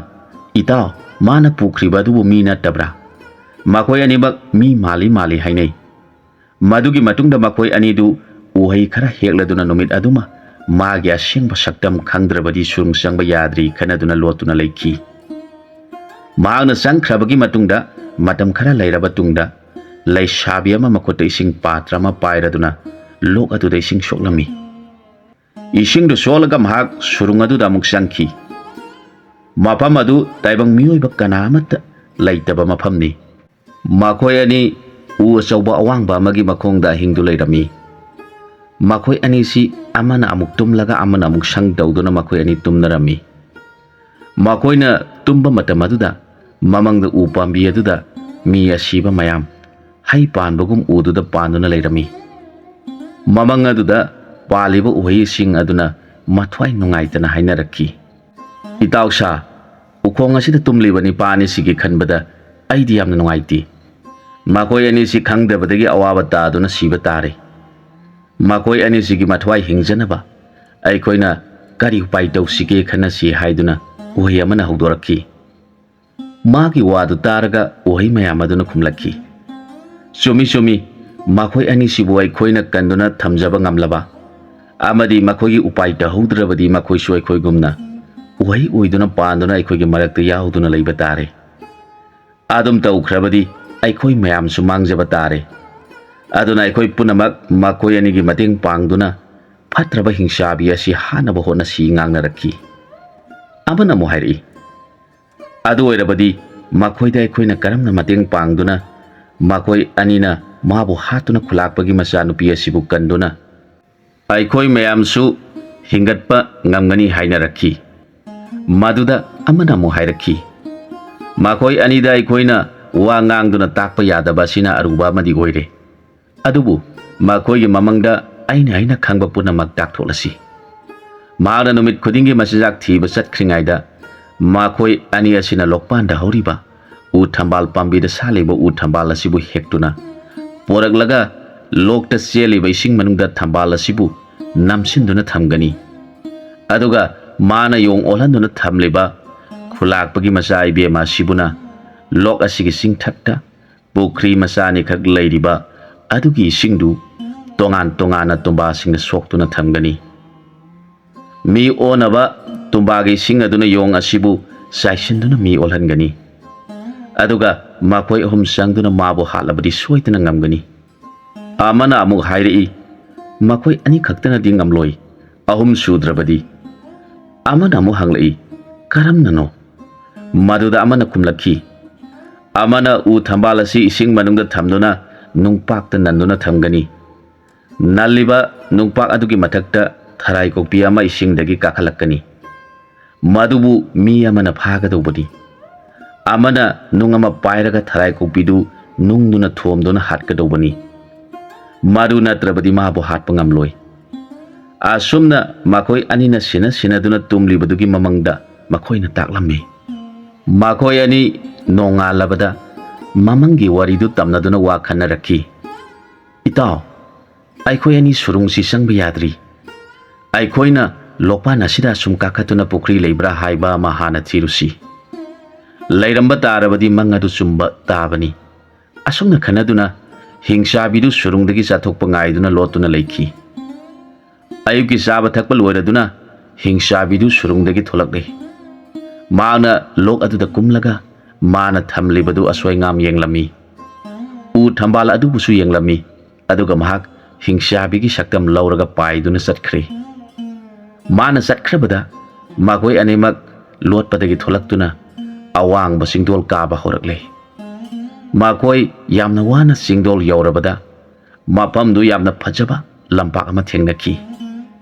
"ꯏꯇꯥꯎ, ꯃꯥꯅ ꯄꯨꯈ꯭ꯔꯤꯕ ꯑꯗꯨꯕꯨ ꯃꯤ ꯅꯠꯇꯕ꯭ꯔꯥ? ꯃꯈꯣꯏ ꯑꯅꯤꯃꯛ ꯃꯤ ꯃꯥꯜꯂꯤ ꯃꯥꯜꯂꯤ ꯍꯥꯏꯅꯩ꯫ ꯃꯗꯨꯒꯤ ꯃꯇꯨꯡꯗ ꯃꯈꯣꯏ ꯑꯅꯤꯗꯨ ꯎꯍꯩ ꯈꯔ ꯍꯦꯛꯂꯗꯨꯅ ꯅꯨꯃꯤꯠ ꯑꯗꯨꯃ ꯃꯥꯒꯤ ꯑꯁꯦꯡꯕ ꯁꯛꯇꯝ ꯈꯪꯗ꯭ꯔꯕꯗꯤ ꯁꯨꯔꯨꯡ ꯆꯪꯕ ꯌꯥꯗ꯭ꯔꯤ ꯈꯟꯅꯗꯨꯅ ꯂꯣꯠꯇꯨꯅ ꯂꯩꯈꯤ꯫ ꯃꯍꯥꯛꯅ ꯆꯪꯈ꯭ꯔꯕꯒꯤ ꯃꯇꯨꯡꯗ ꯃꯇꯝ ꯈꯔ ꯂꯩꯔꯕ ꯇꯨꯡꯗ ꯂꯩꯁꯥꯕꯤ ꯑꯃ ꯃꯈꯨꯠꯇ ꯏꯁꯤꯡ ꯄꯥꯇ꯭ꯔ ꯑꯃ ꯄꯥꯏꯔꯗꯨꯅ ꯂꯣꯛ ꯑꯗꯨꯗ ꯏꯁꯤꯡ ꯁꯣꯛꯂꯝꯃꯤ꯫ ꯏꯁꯤꯡꯗꯨ ꯁꯣꯛꯂꯒ ꯃꯍꯥꯛ ꯁꯨꯔꯨꯡ ꯑꯗꯨꯗ ꯑꯃꯨꯛ ꯆꯪꯈꯤ꯫ ꯃꯐꯝ ꯑꯗꯨ ꯇꯥꯏꯕꯪ ꯃꯤꯑꯣꯏꯕ ꯀꯅꯥ ꯑꯃꯠꯇ ꯂꯩꯇꯕ ꯃꯐꯝꯅꯤ꯫ ꯃꯈꯣꯏ ꯑꯅꯤ ꯎ ꯑꯆꯧꯕ ꯑꯋꯥꯡꯕ ꯑꯃꯒꯤ ꯃꯈꯣꯡꯗ ꯑꯍꯤꯡꯗꯨ ꯂꯩꯔꯝꯃꯤ꯫ ꯃꯈꯣꯏ ꯑꯅꯤꯁꯤ ꯑꯃꯅ ꯑꯃꯨꯛ ꯇꯨꯝꯂꯒ ꯑꯃꯅ ꯑꯃꯨꯛ ꯁꯪ ꯇꯧꯗꯨꯅ ꯃꯈꯣꯏ ꯑꯅꯤ ꯇꯨꯝꯅꯔꯝꯃꯤ꯫ ꯃꯈꯣꯏꯅ ꯇꯨꯝꯕ ꯃꯇꯝ ꯑꯗꯨꯗ ꯃꯃꯪꯗ ꯎ ꯄꯥꯝꯕꯤ ꯑꯗꯨꯗ ꯃꯤ ꯑꯁꯤꯕ ꯃꯌꯥꯝ ꯍꯩ ꯄꯥꯟꯕꯒꯨꯝ ꯎꯗꯨꯗ ꯄꯥꯟꯗꯨꯅ ꯂꯩꯔꯝꯃꯤ꯫ ꯃꯃꯪ ꯑꯗꯨꯗ ꯄꯥꯜꯂꯤꯕ ꯎꯍꯩꯁꯤꯡ ꯑꯗꯨꯅ ꯃꯊ꯭ꯋꯥꯏ ꯅꯨꯡꯉꯥꯏꯇꯅ ꯍꯥꯏꯅꯔꯛꯈꯤ, "ꯏꯇꯥꯎꯁꯥ, ꯎꯈꯣꯡ ꯑꯁꯤꯗ ꯇꯨꯝꯂꯤꯕ ꯅꯤꯄꯥ ꯑꯅꯤꯁꯤꯒꯤ ꯈꯟꯕꯗ ꯑꯩꯗꯤ ꯌꯥꯝꯅ ꯅꯨꯡꯉꯥꯏꯇꯦ꯫ ꯃꯈꯣꯏ ꯑꯅꯤꯁꯤ ꯈꯪꯗꯕꯗꯒꯤ ꯑꯋꯥꯕ ꯇꯥꯗꯨꯅ ꯁꯤꯕ ꯇꯥꯔꯦ꯫ ꯃꯈꯣꯏ ꯑꯅꯤꯁꯤꯒꯤ ꯃꯊ꯭ꯋꯥꯏ ꯍꯤꯡꯖꯅꯕ ꯑꯩꯈꯣꯏꯅ ꯀꯔꯤ ꯎꯄꯥꯏ ꯇꯧꯁꯤꯒꯦ ꯈꯟꯅꯁꯤ" ꯍꯥꯏꯗꯨꯅ ꯎꯍꯩ ꯑꯃꯅ ꯍꯧꯗꯣꯔꯛꯈꯤ꯫ ꯃꯥꯒꯤ ꯋꯥꯗꯨ ꯇꯥꯔꯒ ꯎꯍꯩ ꯃꯌꯥꯝ ꯑꯗꯨꯅ ꯈꯨꯝꯂꯛꯈꯤ, "ꯆꯨꯝꯃꯤ, ꯆꯨꯝꯃꯤ, ꯃꯈꯣꯏ ꯑꯅꯤꯁꯤꯕꯨ ꯑꯩꯈꯣꯏꯅ ꯀꯟꯗꯨꯅ ꯊꯝꯖꯕ ꯉꯝꯂꯕ ꯑꯃꯗꯤ ꯃꯈꯣꯏꯒꯤ ꯎꯄꯥꯏ ꯇꯧꯍꯧꯗ꯭ꯔꯕꯗꯤ ꯃꯈꯣꯏꯁꯨ ꯑꯩꯈꯣꯏꯒꯨꯝꯅ ꯎꯍꯩ ꯑꯣꯏꯗꯨꯅ ꯄꯥꯟꯗꯨꯅ ꯑꯩꯈꯣꯏꯒꯤ ꯃꯔꯛꯇ ꯌꯥꯎꯗꯨꯅ ꯂꯩꯕ ꯇꯥꯔꯦ꯫ ꯑꯗꯨꯝ ꯇꯧꯈ꯭ꯔꯕꯗꯤ ꯑꯩꯈꯣꯏ ꯃꯌꯥꯝꯁꯨ ꯃꯥꯡꯖꯕ ꯇꯥꯔꯦ꯫ ꯑꯗꯨꯅ ꯑꯩꯈꯣꯏ ꯄꯨꯝꯅꯃꯛ ꯃꯈꯣꯏ ꯑꯅꯤꯒꯤ ꯃꯇꯦꯡ ꯄꯥꯡꯗꯨꯅ ꯐꯠꯇ꯭ꯔꯕ ꯍꯤꯡꯆꯥꯕꯤ ꯑꯁꯤ ꯍꯥꯠꯅꯕ ꯍꯣꯠꯅꯁꯤ" ꯉꯥꯡꯅꯔꯛꯈꯤ꯫ ꯑꯃꯅ ꯑꯃꯨꯛ ꯍꯥꯏꯔꯛꯏ, "ꯑꯗꯨ ꯑꯣꯏꯔꯕꯗꯤ ꯃꯈꯣꯏꯗ ꯑꯩꯈꯣꯏꯅ ꯀꯔꯝꯅ ꯃꯇꯦꯡ ꯄꯥꯡꯗꯨꯅ ꯃꯈꯣꯏ ꯑꯅꯤꯅ ꯃꯥꯕꯨ ꯍꯥꯠꯇꯨꯅ ꯈꯨꯂꯥꯛꯄꯒꯤ ꯃꯆꯥꯅꯨꯄꯤ ꯑꯁꯤꯕꯨ ꯀꯟꯗꯨꯅ ꯑꯩꯈꯣꯏ ꯃꯌꯥꯝꯁꯨ ꯍꯤꯡꯒꯠꯄ ꯉꯝꯒꯅꯤ?" ꯍꯥꯏꯅꯔꯛꯈꯤ꯫ ꯃꯗꯨꯗ ꯑꯃꯅ ꯑꯃꯨꯛ ꯍꯥꯏꯔꯛꯈꯤ, "ꯃꯈꯣꯏ ꯑꯅꯤꯗ ꯑꯩꯈꯣꯏꯅ ꯋꯥ ꯉꯥꯡꯗꯨꯅ ꯇꯥꯛꯄ ꯌꯥꯗꯕ ꯑꯁꯤꯅ ꯑꯔꯨꯕ ꯑꯃꯗꯤ ꯑꯣꯏꯔꯦ꯫ ꯑꯗꯨꯕꯨ ꯃꯈꯣꯏꯒꯤ ꯃꯃꯥꯡꯗ ꯑꯩꯅ ꯑꯩꯅ ꯈꯪꯕ ꯄꯨꯝꯅꯃꯛ ꯇꯥꯛꯊꯣꯛꯂꯁꯤ꯫ ꯃꯍꯥꯛꯅ ꯅꯨꯃꯤꯠ ꯈꯨꯗꯤꯡꯒꯤ ꯃꯆꯤꯟꯖꯥꯛ ꯊꯤꯕ ꯆꯠꯈ꯭ꯔꯤꯉꯩꯗ ꯃꯈꯣꯏ ꯑꯅꯤ ꯑꯁꯤꯅ ꯂꯣꯛꯄꯥꯟꯗ ꯍꯧꯔꯤꯕ ꯎ ꯊꯝꯕꯥꯜ ꯄꯥꯝꯕꯤꯗ ꯁꯥꯠꯂꯤꯕ ꯎ ꯊꯝꯕꯥꯜ ꯑꯁꯤꯕꯨ ꯍꯦꯛꯇꯨꯅ ꯄꯣꯔꯛꯂꯒ ꯂꯣꯛꯇ ꯆꯦꯜꯂꯤꯕ ꯏꯁꯤꯡ ꯃꯅꯨꯡꯗ ꯊꯝꯕꯥꯜ ꯑꯁꯤꯕꯨ ꯅꯝꯁꯤꯟꯗꯨꯅ ꯊꯝꯒꯅꯤ꯫ ꯑꯗꯨꯒ ꯃꯥꯅ ꯌꯣꯡ ꯑꯣꯜꯍꯟꯗꯨꯅ ꯊꯝꯂꯤꯕ ꯈꯨꯂꯥꯛꯄꯒꯤ ꯃꯆꯥ ꯏꯕꯦꯝꯃ ꯑꯁꯤꯕꯨꯅ ꯂꯣꯛ ꯑꯁꯤꯒꯤ ꯆꯤꯡꯊꯛꯇ ꯄꯨꯈ꯭ꯔꯤ ꯃꯆꯥ ꯑꯅꯤꯈꯛ ꯂꯩꯔꯤꯕ ꯑꯗꯨꯒꯤ ꯏꯁꯤꯡꯗꯨ ꯇꯣꯉꯥꯟ ꯇꯣꯉꯥꯟꯅ ꯇꯨꯝꯕꯥꯁꯤꯡꯅ ꯁꯣꯛꯇꯨꯅ ꯊꯝꯒꯅꯤ꯫ ꯃꯤ ꯑꯣꯟꯅꯕ ꯇꯨꯝꯕꯥꯒꯤ ꯏꯁꯤꯡ ꯑꯗꯨꯅ ꯌꯣꯡ ꯑꯁꯤꯕꯨ ꯆꯥꯏꯁꯤꯟꯗꯨꯅ ꯃꯤ ꯑꯣꯜꯍꯟꯒꯅꯤ꯫ ꯑꯗꯨꯒ ꯃꯈꯣꯏ ꯑꯍꯨꯝ ꯆꯪꯗꯨꯅ ꯃꯥꯕꯨ ꯍꯥꯠꯂꯕꯗꯤ ꯁꯣꯏꯗꯅ ꯉꯝꯒꯅꯤ꯫" ꯑꯃꯅ ꯑꯃꯨꯛ ꯍꯥꯏꯔꯛꯏ, "ꯃꯈꯣꯏ ꯑꯅꯤꯈꯛꯇꯅꯗꯤ ꯉꯝꯂꯣꯏ, ꯑꯍꯨꯝ ꯁꯨꯗ꯭ꯔꯕꯗꯤ꯫" ꯑꯃꯅ ꯑꯃꯨꯛ ꯍꯪꯂꯛꯏ, "ꯀꯔꯝꯅꯅꯣ?" ꯃꯗꯨꯗ ꯑꯃꯅ ꯈꯨꯝꯂꯛꯈꯤ, "ꯑꯃꯅ ꯎ ꯊꯝꯕꯥꯜ ꯑꯁꯤ ꯏꯁꯤꯡ ꯃꯅꯨꯡꯗ ꯊꯝꯗꯨꯅ ꯅꯨꯡꯄꯥꯛꯇ ꯅꯟꯗꯨꯅ ꯊꯝꯒꯅꯤ꯫ ꯅꯜꯂꯤꯕ ꯅꯨꯡꯄꯥꯛ ꯑꯗꯨꯒꯤ ꯃꯊꯛꯇ ꯊꯔꯥꯏ ꯀꯣꯛꯄꯤ ꯑꯃ ꯏꯁꯤꯡꯗꯒꯤ ꯀꯥꯈꯠꯂꯛꯀꯅꯤ꯫ ꯃꯗꯨꯕꯨ ꯃꯤ ꯑꯃꯅ ꯐꯥꯒꯗꯧꯕꯅꯤ꯫ ꯑꯃꯅ ꯅꯨꯡ ꯑꯃ ꯄꯥꯏꯔꯒ ꯊꯔꯥꯏ ꯀꯣꯛꯄꯤꯗꯨ ꯅꯨꯡꯗꯨꯅ ꯊꯣꯝꯗꯨꯅ ꯍꯥꯠꯀꯗꯧꯕꯅꯤ꯫ ꯃꯗꯨ ꯅꯠꯇ꯭ꯔꯕꯗꯤ ꯃꯥꯕꯨ ꯍꯥꯠꯄ ꯉꯝꯂꯣꯏ꯫ ꯑꯁꯨꯝꯅ ꯃꯈꯣꯏ ꯑꯅꯤꯅ ꯁꯤꯟꯅ ꯁꯤꯟꯅꯗꯨꯅ ꯇꯨꯝꯂꯤꯕꯗꯨꯒꯤ ꯃꯃꯪꯗ ꯃꯈꯣꯏꯅ ꯇꯥꯛꯂꯝꯃꯤ꯫ ꯃꯈꯣꯏ ꯑꯅꯤ ꯅꯣꯡꯉꯥꯜꯂꯕꯗ ꯃꯃꯪꯒꯤ ꯋꯥꯔꯤꯗꯨ ꯇꯝꯅꯗꯨꯅ ꯋꯥ ꯈꯟꯅꯔꯛꯈꯤ꯫ "ꯏꯇꯥꯎ, ꯑꯩꯈꯣꯏ ꯑꯅꯤ ꯁꯨꯔꯨꯡꯁꯤ ꯆꯪꯕ ꯌꯥꯗ꯭ꯔꯤ꯫ ꯑꯩꯈꯣꯏꯅ ꯂꯣꯛꯄꯥꯟ ꯑꯁꯤꯗ ꯑꯁꯨꯝ ꯀꯥꯈꯠꯇꯨꯅ ꯄꯨꯈ꯭ꯔꯤ ꯂꯩꯕ꯭ꯔꯥ ꯍꯥꯏꯕ ꯑꯃ ꯍꯥꯟꯅ ꯊꯤꯔꯨꯁꯤ꯫ ꯂꯩꯔꯝꯕ ꯇꯥꯔꯕꯗꯤ ꯃꯪ ꯑꯗꯨ ꯆꯨꯝꯕ ꯇꯥꯕꯅꯤ"꯫ ꯑꯁꯨꯝꯅ ꯈꯟꯅꯗꯨꯅ ꯍꯤꯡꯆꯥꯕꯤꯗꯨ ꯁꯨꯔꯨꯡꯗꯒꯤ ꯆꯥꯊꯣꯛꯄ ꯉꯥꯏꯗꯨꯅ ꯂꯣꯠꯇꯨꯅ ꯂꯩꯈꯤ꯫ ꯑꯌꯨꯛꯀꯤ ꯆꯥꯕ ꯊꯛꯄ ꯂꯣꯏꯔꯗꯨꯅ ꯍꯤꯡꯆꯥꯕꯤꯗꯨ ꯁꯨꯔꯨꯡꯗꯒꯤ ꯊꯣꯛꯂꯛꯂꯦ꯫ ꯃꯍꯥꯛꯅ ꯂꯣꯛ ꯑꯗꯨꯗ ꯀꯨꯝꯂꯒ ꯃꯥꯅ ꯊꯝꯂꯤꯕꯗꯨ ꯑꯁꯣꯏ ꯉꯥꯝ ꯌꯦꯡꯂꯝꯃꯤ꯫ ꯎ ꯊꯝꯕꯥꯜ ꯑꯗꯨꯕꯨꯁꯨ ꯌꯦꯡꯂꯝꯃꯤ꯫ ꯑꯗꯨꯒ ꯃꯍꯥꯛ ꯍꯤꯡꯆꯥꯕꯤꯒꯤ ꯁꯛꯇꯝ ꯂꯧꯔꯒ ꯄꯥꯏꯗꯨꯅ ꯆꯠꯈ꯭ꯔꯦ꯫ ꯃꯥꯅ ꯆꯠꯈ꯭ꯔꯕꯗ ꯃꯈꯣꯏ ꯑꯅꯤꯃꯛ ꯂꯣꯠꯄꯗꯒꯤ ꯊꯣꯛꯂꯛꯇꯨꯅ ꯑꯋꯥꯡꯕ ꯆꯤꯡꯗꯣꯜ ꯀꯥꯕ ꯍꯧꯔꯛꯂꯦ꯫ ꯃꯈꯣꯏ ꯌꯥꯝꯅ ꯋꯥꯅ ꯆꯤꯡꯗꯣꯜ ꯌꯧꯔꯕꯗ ꯃꯐꯝꯗꯨ ꯌꯥꯝꯅ ꯐꯖꯕ ꯂꯝꯄꯥꯛ ꯑꯃ ꯊꯦꯡꯅꯈꯤ꯫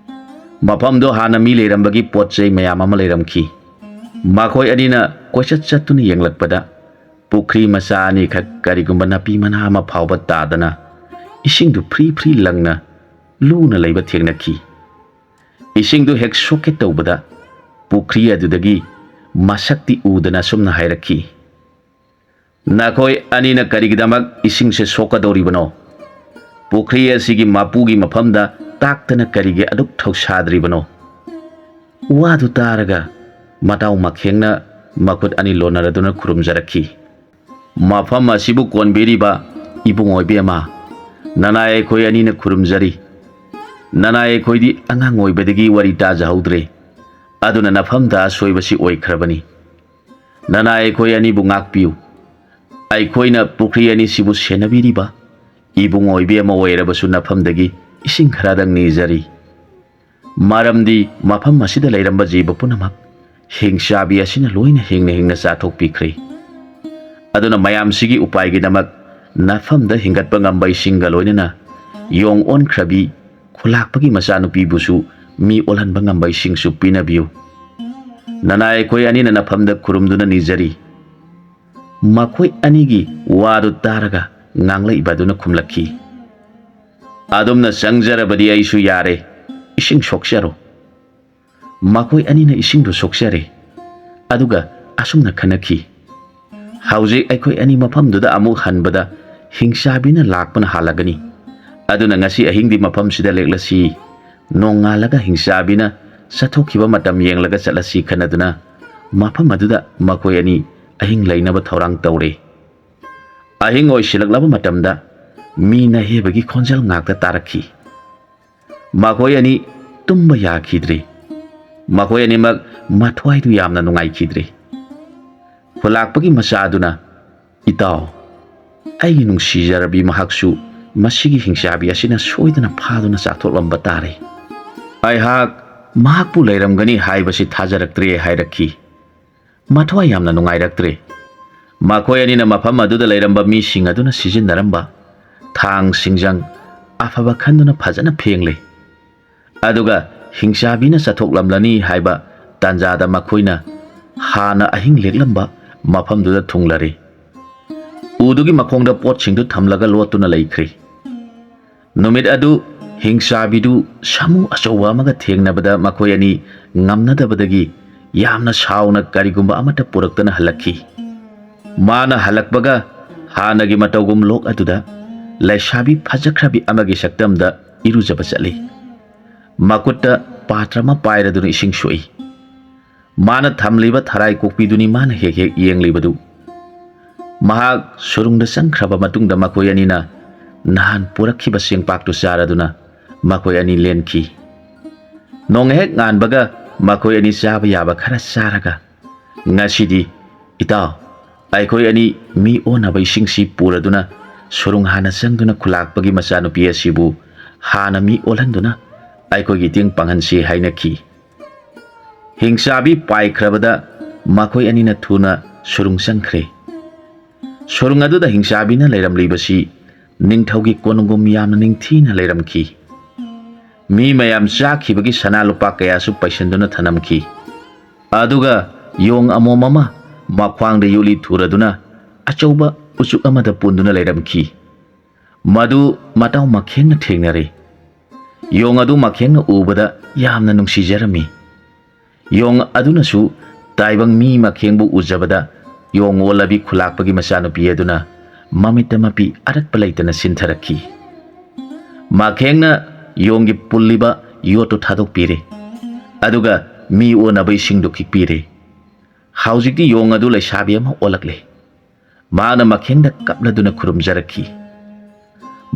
ꯃꯐꯝꯗꯨ ꯍꯥꯟꯅ ꯃꯤ ꯂꯩꯔꯝꯕꯒꯤ ꯄꯣꯠ ꯆꯩ ꯃꯌꯥꯝ ꯑꯃ ꯂꯩꯔꯝꯈꯤ꯫ ꯃꯈꯣꯏ ꯑꯅꯤꯅ ꯀꯣꯏꯆꯠ ꯆꯠꯇꯨꯅ ꯌꯦꯡꯂꯛꯄꯗ ꯄꯨꯈ꯭ꯔꯤ ꯃꯆꯥ ꯑꯅꯤꯈꯛ ꯀꯔꯤꯒꯨꯝꯕ ꯅꯥꯄꯤ ꯃꯅꯥ ꯑꯃ ꯐꯥꯎꯕ ꯇꯥꯗꯅ ꯏꯁꯤꯡꯗꯨ ꯐ꯭ꯔꯤ ꯐ꯭ꯔꯤ ꯂꯪꯅ ꯂꯨꯅ ꯂꯩꯕ ꯊꯦꯡꯅꯈꯤ꯫ ꯏꯁꯤꯡꯗꯨ ꯍꯦꯛ ꯁꯣꯛꯀꯦ ꯇꯧꯕꯗ ꯄꯨꯈ꯭ꯔꯤ ꯑꯗꯨꯗꯒꯤ ꯃꯁꯛꯇꯤ ꯎꯗꯅ ꯑꯁꯨꯝꯅ ꯍꯥꯏꯔꯛꯈꯤ, "ꯅꯈꯣꯏ ꯑꯅꯤꯅ ꯀꯔꯤꯒꯤꯗꯃꯛ ꯏꯁꯤꯡꯁꯦ ꯁꯣꯛꯀꯗꯧꯔꯤꯕꯅꯣ? ꯄꯨꯈ꯭ꯔꯤ ꯑꯁꯤꯒꯤ ꯃꯄꯨꯒꯤ ꯃꯐꯝꯗ ꯇꯥꯛꯇꯅ ꯀꯔꯤꯒꯤ ꯑꯗꯨꯛ ꯊꯧꯁꯥꯗ꯭ꯔꯤꯕꯅꯣ?" ꯋꯥꯗꯨ ꯇꯥꯔꯒ ꯃꯇꯥꯎ ꯃꯈꯦꯡꯅ ꯃꯈꯨꯠ ꯑꯅꯤ ꯂꯣꯟꯅꯔꯗꯨꯅ ꯈꯨꯔꯨꯝꯖꯔꯛꯈꯤ꯫ "ꯃꯐꯝ ꯑꯁꯤꯕꯨ ꯀꯣꯟꯕꯤꯔꯤꯕ ꯏꯕꯨꯡ ꯑꯣꯏꯕꯤ ꯑꯃ, ꯅꯅꯥꯏ ꯑꯩꯈꯣꯏ ꯑꯅꯤꯅ ꯈꯨꯔꯨꯝꯖꯔꯤ꯫ ꯅꯅꯥꯏ ꯑꯩꯈꯣꯏꯗꯤ ꯑꯉꯥꯡ ꯑꯣꯏꯕꯗꯒꯤ ꯋꯥꯔꯤ ꯇꯥꯖꯍꯧꯗ꯭ꯔꯦ꯫ ꯑꯗꯨꯅ ꯅꯐꯝꯗ ꯑꯁꯣꯏꯕꯁꯤ ꯑꯣꯏꯈ꯭ꯔꯕꯅꯤ꯫ ꯅꯅꯥꯏ ꯑꯩꯈꯣꯏ ꯑꯅꯤꯕꯨ ꯉꯥꯛꯄꯤꯌꯨ꯫ ꯑꯩꯈꯣꯏꯅ ꯄꯨꯈ꯭ꯔꯤ ꯑꯅꯤꯁꯤꯕꯨ ꯁꯦꯟꯅꯕꯤꯔꯤꯕ ꯏꯕꯨꯡ ꯑꯣꯏꯕꯤ ꯑꯃ ꯑꯣꯏꯔꯕꯁꯨ ꯅꯐꯝꯗꯒꯤ ꯏꯁꯤꯡ ꯈꯔꯗꯪ ꯅꯤꯖꯔꯤ꯫ ꯃꯔꯝꯗꯤ ꯃꯐꯝ ꯑꯁꯤꯗ ꯂꯩꯔꯝꯕ ꯖꯤꯕ ꯄꯨꯝꯅꯃꯛ ꯍꯤꯡꯆꯥꯕꯤ ꯑꯁꯤꯅ ꯂꯣꯏꯅ ꯍꯤꯡꯅ ꯍꯤꯡꯅ ꯆꯥꯊꯣꯛꯄꯤꯈ꯭ꯔꯦ꯫ ꯑꯗꯨꯅ ꯃꯌꯥꯝꯁꯤꯒꯤ ꯎꯄꯥꯏꯒꯤꯗꯃꯛ ꯅꯐꯝꯗ ꯍꯤꯡꯒꯠꯄ ꯉꯝꯕ ꯏꯁꯤꯡꯒ ꯂꯣꯏꯅꯅ ꯌꯣꯡ ꯑꯣꯟꯈ꯭ꯔꯕꯤ ꯈꯨꯂꯥꯛꯄꯒꯤ ꯃꯆꯥꯅꯨꯄꯤꯕꯨꯁꯨ ꯃꯤ ꯑꯣꯜꯍꯟꯕ ꯉꯝꯕ ꯏꯁꯤꯡꯁꯨ ꯄꯤꯅꯕꯤꯌꯨ꯫ ꯅꯅꯥꯏ ꯑꯩꯈꯣꯏ ꯑꯅꯤꯅ ꯅꯐꯝꯗ ꯈꯨꯔꯨꯝꯗꯨꯅ ꯅꯤꯖꯔꯤ"꯫ ꯃꯈꯣꯏ ꯑꯅꯤꯒꯤ ꯋꯥꯗꯨ ꯇꯥꯔꯒ ꯉꯥꯡꯂꯛꯏꯕ ꯑꯗꯨꯅ ꯈꯨꯝꯂꯛꯈꯤ, "ꯑꯗꯨꯝꯅ ꯆꯪꯖꯔꯕꯗꯤ ꯑꯩꯁꯨ ꯌꯥꯔꯦ, ꯏꯁꯤꯡ ꯁꯣꯛꯆꯔꯣ"꯫ ꯃꯈꯣꯏ ꯑꯅꯤꯅ ꯏꯁꯤꯡꯗꯨ ꯁꯣꯛꯆꯔꯦ꯫ ꯑꯗꯨꯒ ꯑꯁꯨꯝꯅ ꯈꯟꯅꯈꯤ, "ꯍꯧꯖꯤꯛ ꯑꯩꯈꯣꯏ ꯑꯅꯤ ꯃꯐꯝꯗꯨꯗ ꯑꯃꯨꯛ ꯍꯟꯕꯗ ꯍꯤꯡꯆꯥꯕꯤꯅ ꯂꯥꯛꯄꯅ ꯍꯥꯜꯂꯒꯅꯤ꯫ ꯑꯗꯨꯅ ꯉꯁꯤ ꯑꯍꯤꯡꯗꯤ ꯃꯐꯝꯁꯤꯗ ꯂꯦꯛꯂꯁꯤ꯫ ꯅꯣꯡꯉꯥꯜꯂꯒ ꯍꯤꯡꯆꯥꯕꯤꯅ ꯆꯠꯊꯣꯛꯈꯤꯕ ꯃꯇꯝ ꯌꯦꯡꯂꯒ ꯆꯠꯂꯁꯤ" ꯈꯟꯅꯗꯨꯅ ꯃꯐꯝ ꯑꯗꯨꯗ ꯃꯈꯣꯏ ꯑꯅꯤ ꯑꯍꯤꯡ ꯂꯩꯅꯕ ꯊꯧꯔꯥꯡ ꯇꯧꯔꯦ꯫ ꯑꯍꯤꯡ ꯑꯣꯏꯁꯤꯜꯂꯛꯂꯕ ꯃꯇꯝꯗ ꯃꯤ ꯅꯍꯦꯕꯒꯤ ꯈꯣꯟꯖꯦꯜ ꯉꯥꯛꯇ ꯇꯥꯔꯛꯈꯤ꯫ ꯃꯈꯣꯏ ꯑꯅꯤ ꯇꯨꯝꯕ ꯌꯥꯈꯤꯗ꯭ꯔꯦ꯫ ꯃꯈꯣꯏ ꯑꯅꯤꯃꯛ ꯃꯊ꯭ꯋꯥꯏꯗꯨ ꯌꯥꯝꯅ ꯅꯨꯡꯉꯥꯏꯈꯤꯗ꯭ꯔꯦ꯫ ꯈꯨꯂꯥꯛꯄꯒꯤ ꯃꯆꯥꯗꯨꯅ, "ꯏꯇꯥꯎ, ꯑꯩꯒꯤ ꯅꯨꯡꯁꯤꯖꯔꯕꯤ ꯃꯍꯥꯛꯁꯨ ꯃꯁꯤꯒꯤ ꯍꯤꯡꯆꯥꯕꯤ ꯑꯁꯤꯅ ꯁꯣꯏꯗꯅ ꯐꯥꯗꯨꯅ ꯆꯥꯊꯣꯛꯂꯝꯕ ꯇꯥꯔꯦ꯫ ꯑꯩꯍꯥꯛ ꯃꯍꯥꯛꯄꯨ ꯂꯩꯔꯝꯒꯅꯤ ꯍꯥꯏꯕꯁꯤ ꯊꯥꯖꯔꯛꯇ꯭ꯔꯦ" ꯍꯥꯏꯔꯛꯈꯤ꯫ ꯃꯊ꯭ꯋꯥꯏ ꯌꯥꯝꯅ ꯅꯨꯡꯉꯥꯏꯔꯛꯇ꯭ꯔꯦ꯫ ꯃꯈꯣꯏ ꯑꯅꯤꯅ ꯃꯐꯝ ꯑꯗꯨꯗ ꯂꯩꯔꯝꯕ ꯃꯤꯁꯤꯡ ꯑꯗꯨꯅ ꯁꯤꯖꯤꯟꯅꯔꯝꯕ ꯊꯥꯡ ꯁꯤꯡꯖꯪ ꯑꯐꯕ ꯈꯟꯗꯨꯅ ꯐꯖꯅ ꯐꯦꯡꯂꯦ꯫ ꯑꯗꯨꯒ ꯍꯤꯡꯆꯥꯕꯤꯅ ꯆꯠꯊꯣꯛꯂꯝꯂꯅꯤ ꯍꯥꯏꯕ ꯇꯥꯟꯖꯥꯗ ꯃꯈꯣꯏꯅ ꯍꯥꯟꯅ ꯑꯍꯤꯡ ꯂꯦꯛꯂꯝꯕ ꯃꯐꯝꯗꯨꯗ ꯊꯨꯡꯂꯔꯦ꯫ ꯎꯗꯨꯒꯤ ꯃꯈꯣꯡꯗ ꯄꯣꯠꯁꯤꯡꯗꯨ ꯊꯝꯂꯒ ꯂꯣꯠꯇꯨꯅ ꯂꯩꯈ꯭ꯔꯦ꯫ ꯅꯨꯃꯤꯠ ꯑꯗꯨ ꯍꯤꯡꯆꯥꯕꯤꯗꯨ ꯁꯥꯃꯨ ꯑꯆꯧꯕ ꯑꯃꯒ ꯊꯦꯡꯅꯕꯗ ꯃꯈꯣꯏ ꯑꯅꯤ ꯉꯝꯅꯗꯕꯗꯒꯤ ꯌꯥꯝꯅ ꯁꯥꯎꯅ ꯀꯔꯤꯒꯨꯝꯕ ꯑꯃꯠꯇ ꯄꯨꯔꯛꯇꯅ ꯍꯜꯂꯛꯈꯤ꯫ ꯃꯥꯅ ꯍꯜꯂꯛꯄꯒ ꯍꯥꯟꯅꯒꯤ ꯃꯇꯧꯒꯨꯝ ꯂꯣꯛ ꯑꯗꯨꯗ ꯂꯩꯁꯥꯕꯤ ꯐꯖꯈ꯭ꯔꯕꯤ ꯑꯃꯒꯤ ꯁꯛꯇꯝꯗ ꯏꯔꯨꯖꯕ ꯆꯠꯂꯤ꯫ ꯃꯈꯨꯠꯇ ꯄꯥꯇ꯭ꯔ ꯑꯃ ꯄꯥꯏꯔꯗꯨꯅ ꯏꯁꯤꯡ ꯁꯣꯛꯏ꯫ ꯃꯥꯅ ꯊꯝꯂꯤꯕ ꯊꯔꯥꯏ ꯀꯣꯛꯄꯤꯗꯨꯅꯤ ꯃꯥꯅ ꯍꯦꯛ ꯍꯦꯛ ꯌꯦꯡꯂꯤꯕꯗꯨ꯫ ꯃꯍꯥꯛ ꯁꯨꯔꯨꯡꯗ ꯆꯪꯈ꯭ꯔꯕ ꯃꯇꯨꯡꯗ ꯃꯈꯣꯏ ꯑꯅꯤꯅ ꯅꯍꯥꯟ ꯄꯨꯔꯛꯈꯤꯕ ꯆꯦꯡꯄꯥꯛꯇꯨ ꯆꯥꯔꯗꯨꯅ ꯃꯈꯣꯏ ꯑꯅꯤ ꯂꯦꯟꯈꯤ꯫ ꯅꯣꯡ ꯍꯦꯛ ꯉꯥꯟꯕꯒ ꯃꯈꯣꯏ ꯑꯅꯤ ꯆꯥꯕ ꯌꯥꯕ ꯈꯔ ꯆꯥꯔꯒ, "ꯉꯁꯤꯗꯤ, ꯏꯇꯥꯎ, ꯑꯩꯈꯣꯏ ꯑꯅꯤ ꯃꯤ ꯑꯣꯟꯅꯕ ꯏꯁꯤꯡꯁꯤ ꯄꯨꯔꯗꯨꯅ ꯁꯨꯔꯨꯡ ꯍꯥꯟꯅ ꯆꯪꯗꯨꯅ ꯈꯨꯂꯥꯛꯄꯒꯤ ꯃꯆꯥꯅꯨꯄꯤ ꯑꯁꯤꯕꯨ ꯍꯥꯟꯅ ꯃꯤ ꯑꯣꯜꯍꯟꯗꯨꯅ ꯑꯩꯈꯣꯏꯒꯤ ꯏꯇꯦꯡ ꯄꯥꯡꯍꯟꯁꯤ" ꯍꯥꯏꯅꯈꯤ꯫ ꯍꯤꯡꯆꯥꯕꯤ ꯄꯥꯏꯈ꯭ꯔꯕꯗ ꯃꯈꯣꯏ ꯑꯅꯤꯅ ꯊꯨꯅ ꯁꯨꯔꯨꯡ ꯆꯪꯈ꯭ꯔꯦ꯫ ꯁꯨꯔꯨꯡ ꯑꯗꯨꯗ ꯍꯤꯡꯆꯥꯕꯤꯅ ꯂꯩꯔꯝꯂꯤꯕꯁꯤ ꯅꯤꯡꯊꯧꯒꯤ ꯀꯣꯅꯨꯡꯒꯨꯝ ꯌꯥꯝꯅ ꯅꯤꯡꯊꯤꯅ ꯂꯩꯔꯝꯈꯤ꯫ ꯃꯤ ꯃꯌꯥꯝ ꯆꯥꯈꯤꯕꯒꯤ ꯁꯅꯥ ꯂꯨꯄꯥ ꯀꯌꯥꯁꯨ ꯄꯩꯁꯤꯟꯗꯨꯅ ꯊꯅꯝꯈꯤ꯫ ꯑꯗꯨꯒ ꯌꯣꯡ ꯑꯃꯣꯝ ꯑꯃ ꯃꯈ꯭ꯋꯥꯡꯗ ꯌꯣꯠꯂꯤ ꯊꯨꯔꯗꯨꯅ ꯑꯆꯧꯕ ꯎꯆꯨꯛ ꯑꯃꯗ ꯄꯨꯟꯗꯨꯅ ꯂꯩꯔꯝꯈꯤ꯫ ꯃꯗꯨ ꯃꯇꯥꯎ ꯃꯈꯦꯡꯅ ꯊꯦꯡꯅꯔꯦ꯫ ꯌꯣꯡ ꯑꯗꯨ ꯃꯈꯦꯡꯅ ꯎꯕꯗ ꯌꯥꯝꯅ ꯅꯨꯡꯁꯤꯖꯔꯝꯃꯤ꯫ ꯌꯣꯡ ꯑꯗꯨꯅꯁꯨ ꯇꯥꯏꯕꯪ ꯃꯤ ꯃꯈꯦꯡꯕꯨ ꯎꯖꯕꯗ ꯌꯣꯡ ꯑꯣꯜꯂꯕꯤ ꯈꯨꯂꯥꯛꯄꯒꯤ ꯃꯆꯥꯅꯨꯄꯤ ꯑꯗꯨꯅ ꯃꯃꯤꯠꯇ ꯃꯄꯤ ꯑꯔꯛꯄ ꯂꯩꯇꯅ ꯁꯤꯟꯊꯔꯛꯈꯤ꯫ ꯃꯈꯦꯡꯅ ꯌꯣꯡꯒꯤ ꯄꯨꯜꯂꯤꯕ ꯌꯣꯠꯇꯨ ꯊꯥꯗꯣꯛꯄꯤꯔꯦ꯫ ꯑꯗꯨꯒ ꯃꯤ ꯑꯣꯟꯅꯕ ꯏꯁꯤꯡꯗꯨ ꯈꯤꯛꯄꯤꯔꯦ꯫ ꯍꯧꯖꯤꯛꯇꯤ ꯌꯣꯡ ꯑꯗꯨ ꯂꯩꯁꯥꯕꯤ ꯑꯃ ꯑꯣꯜꯂꯛꯂꯦ꯫ ꯃꯍꯥꯛꯅ ꯃꯈꯦꯡꯗ ꯀꯞꯂꯗꯨꯅ ꯈꯨꯔꯨꯝꯖꯔꯛꯈꯤ꯫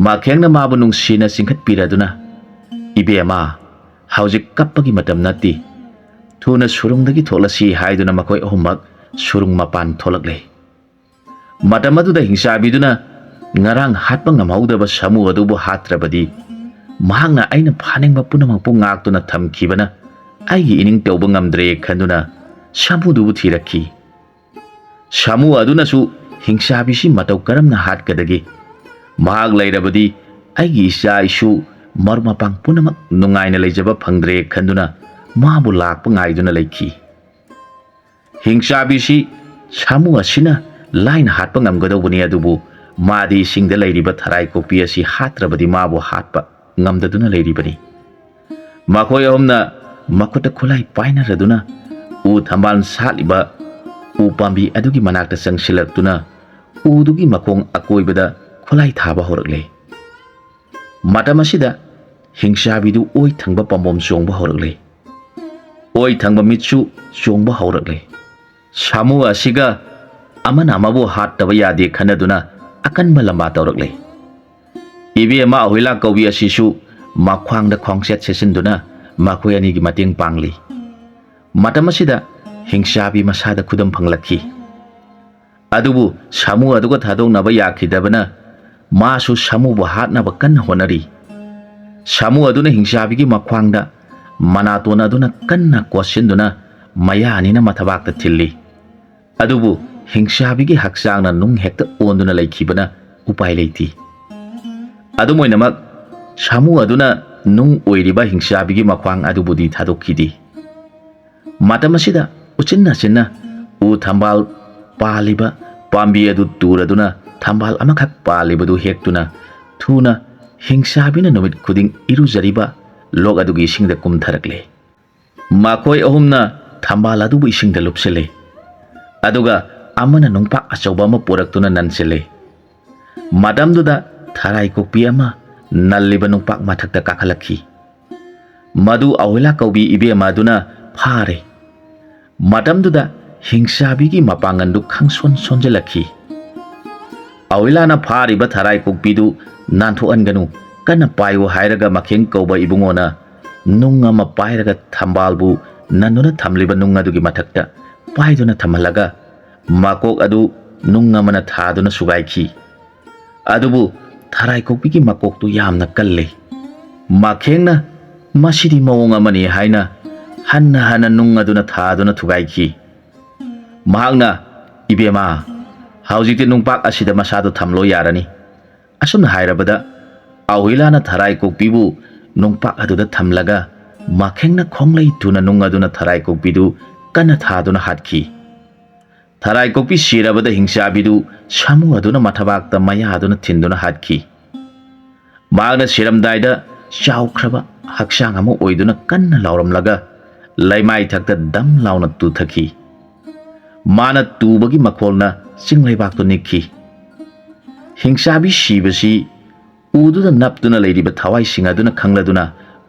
ꯃꯈꯦꯡꯅ ꯃꯥꯕꯨ ꯅꯨꯡꯁꯤꯅ ꯆꯤꯡꯈꯠꯄꯤꯔꯗꯨꯅ, "ꯏꯕꯦꯝꯃ, ꯍꯧꯖꯤꯛ ꯀꯞꯄꯒꯤ ꯃꯇꯝ ꯅꯠꯇꯦ꯫ ꯊꯨꯅ ꯁꯨꯔꯨꯡꯗꯒꯤ ꯊꯣꯛꯂꯁꯤ" ꯍꯥꯏꯗꯨꯅ ꯃꯈꯣꯏ ꯑꯍꯨꯝꯃꯛ ꯁꯨꯔꯨꯡ ꯃꯄꯥꯟ ꯊꯣꯛꯂꯛꯂꯦ꯫ ꯃꯇꯝ ꯑꯗꯨꯗ ꯍꯤꯡꯆꯥꯕꯤꯗꯨꯅ ꯉꯔꯥꯡ ꯍꯥꯠꯄ ꯉꯝꯍꯧꯗꯕ ꯁꯥꯃꯨ ꯑꯗꯨꯕꯨ ꯍꯥꯠꯇ꯭ꯔꯕꯗꯤ, ꯃꯍꯥꯛꯅ ꯑꯩꯅ ꯐꯥꯅꯤꯡꯕ ꯄꯨꯝꯅꯃꯛꯄꯨ ꯉꯥꯛꯇꯨꯅ ꯊꯝꯈꯤꯕꯅ ꯑꯩꯒꯤ ꯏꯅꯤꯡ ꯇꯧꯕ ꯉꯝꯗ꯭ꯔꯦ ꯈꯟꯗꯨꯅ ꯁꯥꯃꯨꯗꯨꯕꯨ ꯊꯤꯔꯛꯈꯤ꯫ ꯁꯥꯃꯨ ꯑꯗꯨꯅꯁꯨ ꯍꯤꯡꯆꯥꯕꯤꯁꯤ ꯃꯇꯧ ꯀꯔꯝꯅ ꯍꯥꯠꯀꯗꯒꯦ? ꯃꯍꯥꯛ ꯂꯩꯔꯕꯗꯤ ꯑꯩꯒꯤ ꯏꯆꯥ ꯏꯁꯨ, ꯃꯔꯨꯞ ꯃꯄꯥꯡ ꯄꯨꯝꯅꯃꯛ ꯅꯨꯡꯉꯥꯏꯅ ꯂꯩꯖꯕ ꯐꯪꯗ꯭ꯔꯦ ꯈꯟꯗꯨꯅ ꯃꯥꯕꯨ ꯂꯥꯛꯄ ꯉꯥꯏꯗꯨꯅ ꯂꯩꯈꯤ꯫ ꯍꯤꯡꯆꯥꯕꯤꯁꯤ ꯁꯥꯃꯨ ꯑꯁꯤꯅ ꯂꯥꯏꯅ ꯍꯥꯠꯄ ꯉꯝꯒꯗꯧꯕꯅꯤ, ꯑꯗꯨꯕꯨ ꯃꯥꯗꯤ ꯏꯁꯤꯡꯗ ꯂꯩꯔꯤꯕ ꯊꯔꯥꯏ ꯀꯣꯛꯄꯤ ꯑꯁꯤ ꯍꯥꯠꯇ꯭ꯔꯕꯗꯤ ꯃꯥꯕꯨ ꯍꯥꯠꯄ ꯉꯝꯗꯗꯨꯅ ꯂꯩꯔꯤꯕꯅꯤ꯫ ꯃꯈꯣꯏ ꯑꯍꯨꯝꯅ ꯃꯈꯨꯠꯇ ꯈꯨꯠꯂꯥꯏ ꯄꯥꯏꯅꯔꯗꯨꯅ ꯎ ꯊꯝꯕꯥꯜ ꯁꯥꯠꯂꯤꯕ ꯎ ꯄꯥꯝꯕꯤ ꯑꯗꯨꯒꯤ ꯃꯅꯥꯛꯇ ꯆꯪꯁꯤꯜꯂꯛꯇꯨꯅ ꯎꯗꯨꯒꯤ ꯃꯈꯣꯡ ꯑꯀꯣꯏꯕꯗ ꯈꯨꯠꯂꯥꯏ ꯊꯥꯕ ꯍꯧꯔꯛꯂꯦ꯫ ꯃꯇꯝ ꯑꯁꯤꯗ ꯍꯤꯡꯆꯥꯕꯤꯗꯨ ꯑꯣꯏ ꯊꯪꯕ ꯄꯥꯝꯕꯣꯝ ꯆꯣꯡꯕ ꯍꯧꯔꯛꯂꯦ꯫ ꯑꯣꯏ ꯊꯪꯕ ꯃꯤꯠꯁꯨ ꯆꯣꯡꯕ ꯍꯧꯔꯛꯂꯦ꯫ ꯁꯥꯃꯨ ꯑꯁꯤꯒ ꯑꯃꯅ ꯑꯃꯕꯨ ꯍꯥꯠꯇꯕ ꯌꯥꯗꯦ ꯈꯟꯅꯗꯨꯅ ꯑꯀꯟꯕ ꯂꯝꯕꯥ ꯇꯧꯔꯛꯂꯦ꯫ ꯏꯕꯦꯝꯃ ꯑꯍꯣꯏꯂꯥ ꯀꯧꯕꯤ ꯑꯁꯤꯁꯨ ꯃꯈ꯭ꯋꯥꯡꯗ ꯈ꯭ꯋꯥꯡꯆꯦꯠ ꯁꯦꯠꯆꯤꯟꯗꯨꯅ ꯃꯈꯣꯏ ꯑꯅꯤꯒꯤ ꯃꯇꯦꯡ ꯄꯥꯡꯂꯤ꯫ ꯃꯇꯝ ꯑꯁꯤꯗ ꯍꯤꯡꯆꯥꯕꯤ ꯃꯁꯥꯗ ꯈꯨꯗꯝ ꯐꯪꯂꯛꯈꯤ꯫ ꯑꯗꯨꯕꯨ ꯁꯥꯃꯨ ꯑꯗꯨꯒ ꯊꯥꯗꯣꯛꯅꯕ ꯌꯥꯈꯤꯗꯕꯅ ꯃꯥꯁꯨ ꯁꯥꯃꯨꯕꯨ ꯍꯥꯠꯅꯕ ꯀꯟꯅ ꯍꯣꯠꯅꯔꯤ꯫ ꯁꯥꯃꯨ ꯑꯗꯨꯅ ꯍꯤꯡꯆꯥꯕꯤꯒꯤ ꯃꯈ꯭ꯋꯥꯡꯗ ꯃꯅꯥꯇꯣꯟ ꯑꯗꯨꯅ ꯀꯟꯅ ꯀꯣꯠꯁꯤꯟꯗꯨꯅ ꯃꯌꯥ ꯑꯅꯤꯅ ꯃꯊꯕꯥꯛꯇ ꯊꯤꯜꯂꯤ꯫ ꯑꯗꯨꯕꯨ ꯍꯤꯡꯆꯥꯕꯤꯒꯤ ꯍꯛꯆꯥꯡꯅ ꯅꯨꯡ ꯍꯦꯛꯇ ꯑꯣꯟꯗꯨꯅ ꯂꯩꯈꯤꯕꯅ ꯎꯄꯥꯏ ꯂꯩꯇꯦ꯫ ꯑꯗꯨꯝ ꯑꯣꯏꯅꯃꯛ, ꯁꯥꯃꯨ ꯑꯗꯨꯅ ꯅꯨꯡ ꯑꯣꯏꯔꯤꯕ ꯍꯤꯡꯆꯥꯕꯤꯒꯤ ꯃꯈ꯭ꯋꯥꯡ ꯑꯗꯨꯕꯨꯗꯤ ꯊꯥꯗꯣꯛꯈꯤꯗꯦ꯫ ꯃꯇꯝ ꯑꯁꯤꯗ ꯎꯆꯤꯟ ꯅꯥꯆꯤꯟꯅ ꯎ ꯊꯝꯕꯥꯜ ꯄꯥꯜꯂꯤꯕ ꯄꯥꯝꯕꯤ ꯑꯗꯨ ꯇꯨꯔꯗꯨꯅ ꯊꯝꯕꯥꯜ ꯑꯃꯈꯛ ꯄꯥꯜꯂꯤꯕꯗꯨ ꯍꯦꯛꯇꯨꯅ ꯊꯨꯅ ꯍꯤꯡꯆꯥꯕꯤꯅ ꯅꯨꯃꯤꯠ ꯈꯨꯗꯤꯡ ꯏꯔꯨꯖꯔꯤꯕ ꯂꯣꯛ ꯑꯗꯨꯒꯤ ꯏꯁꯤꯡꯗ ꯀꯨꯝꯊꯔꯛꯂꯦ꯫ ꯃꯈꯣꯏ ꯑꯍꯨꯝꯅ ꯊꯝꯕꯥꯜ ꯑꯗꯨꯕꯨ ꯏꯁꯤꯡꯗ ꯂꯨꯞꯁꯤꯜꯂꯦ꯫ ꯑꯗꯨꯒ ꯑꯃꯅ ꯅꯨꯡꯄꯥꯛ ꯑꯆꯧꯕ ꯑꯃ ꯄꯨꯔꯛꯇꯨꯅ ꯅꯟꯁꯤꯜꯂꯦ꯫ ꯃꯇꯝꯗꯨꯗ ꯊꯔꯥꯏ ꯀꯣꯛꯄꯤ ꯑꯃ ꯅꯜꯂꯤꯕ ꯅꯨꯡꯄꯥꯛ ꯃꯊꯛꯇ ꯀꯥꯈꯠꯂꯛꯈꯤ꯫ ꯃꯗꯨ ꯑꯋꯦꯂꯥ ꯀꯧꯕꯤ ꯏꯕꯦꯝꯃ ꯑꯗꯨꯅ ꯐꯥꯔꯦ꯫ ꯃꯇꯝꯗꯨꯗ ꯍꯤꯡꯆꯥꯕꯤꯒꯤ ꯃꯄꯥꯡꯒꯜꯗꯨ ꯈꯪꯁꯣꯟ ꯁꯣꯟꯖꯜꯂꯛꯈꯤ꯫ ꯑꯋꯦꯂꯥꯅ ꯐꯥꯔꯤꯕ ꯊꯔꯥꯏ ꯀꯣꯛꯄꯤꯗꯨ ꯅꯥꯟꯊꯣꯛꯍꯟꯒꯅꯨ, ꯀꯟꯅ ꯄꯥꯏꯌꯨ ꯍꯥꯏꯔꯒ ꯃꯈꯦꯡ ꯀꯧꯕ ꯏꯕꯨꯡꯉꯣꯅ ꯅꯨꯡ ꯑꯃ ꯄꯥꯏꯔꯒ ꯊꯝꯕꯥꯜꯕꯨ ꯅꯟꯗꯨꯅ ꯊꯝꯂꯤꯕ ꯅꯨꯡ ꯑꯗꯨꯒꯤ ꯃꯊꯛꯇ ꯄꯥꯏꯗꯨꯅ ꯊꯝꯍꯜꯂꯒ ꯃꯀꯣꯛ ꯑꯗꯨ ꯅꯨꯡ ꯑꯃꯅ ꯊꯥꯗꯨꯅ ꯁꯨꯒꯥꯏꯈꯤ꯫ ꯑꯗꯨꯕꯨ ꯊꯔꯥꯏ ꯀꯣꯛꯄꯤꯒꯤ ꯃꯀꯣꯛꯇꯨ ꯌꯥꯝꯅ ꯀꯜꯂꯤ꯫ ꯃꯈꯦꯡꯅ "ꯃꯁꯤꯗꯤ ꯃꯑꯣꯡ ꯑꯃꯅꯤ" ꯍꯥꯏꯅ ꯍꯟꯅ ꯍꯟꯅ ꯅꯨꯡ ꯑꯗꯨꯅ ꯊꯥꯗꯨꯅ ꯊꯨꯒꯥꯏꯈꯤ꯫ ꯃꯍꯥꯛꯅ, "ꯏꯕꯦꯝꯃ, ꯍꯧꯖꯤꯛꯇꯤ ꯅꯨꯡꯄꯥꯛ ꯑꯁꯤꯗ ꯃꯁꯥꯗꯨ ꯊꯝꯂꯣ ꯌꯥꯔꯅꯤ"꯫ ꯑꯁꯨꯝꯅ ꯍꯥꯏꯔꯕꯗ ꯑꯍꯨꯏꯂꯥꯅ ꯊꯔꯥꯏ ꯀꯣꯛꯄꯤꯕꯨ ꯅꯨꯡꯄꯥꯛ ꯑꯗꯨꯗ ꯊꯝꯂꯒ ꯃꯈꯦꯡꯅ ꯈꯣꯡꯂꯩ ꯊꯨꯅ ꯅꯨꯡ ꯑꯗꯨꯅ ꯊꯔꯥꯏ ꯀꯣꯛꯄꯤꯗꯨ ꯀꯟꯅ ꯊꯥꯗꯨꯅ ꯍꯥꯠꯈꯤ꯫ ꯊꯔꯥꯏ ꯀꯣꯛꯄꯤ ꯁꯤꯔꯕꯗ ꯍꯤꯡꯆꯥꯕꯤꯗꯨ ꯁꯥꯃꯨ ꯑꯗꯨꯅ ꯃꯊꯕꯥꯛꯇ ꯃꯌꯥꯗꯨꯅ ꯊꯤꯟꯗꯨꯅ ꯍꯥꯠꯈꯤ꯫ ꯃꯍꯥꯛꯅ ꯁꯤꯔꯝꯗꯥꯏꯗ ꯆꯥꯎꯈ꯭ꯔꯕ ꯍꯛꯆꯥꯡ ꯑꯃ ꯑꯣꯏꯗꯨꯅ ꯀꯟꯅ ꯂꯥꯎꯔꯝꯂꯒ ꯂꯩꯃꯥꯏ ꯊꯛꯇ ꯗꯝ ꯂꯥꯎꯅ ꯇꯨꯊꯈꯤ꯫ ꯃꯥꯅ ꯇꯨꯕꯒꯤ ꯃꯈꯣꯜꯅ ꯆꯤꯡ ꯂꯩꯕꯥꯛꯇꯨ ꯅꯤꯛꯈꯤ꯫ ꯍꯤꯡꯆꯥꯕꯤ ꯁꯤꯕꯁꯤ ꯎꯗꯨꯗ ꯅꯞꯇꯨꯅ ꯂꯩꯔꯤꯕ ꯊꯋꯥꯏꯁꯤꯡ ꯑꯗꯨꯅ ꯈꯪꯂꯗꯨꯅ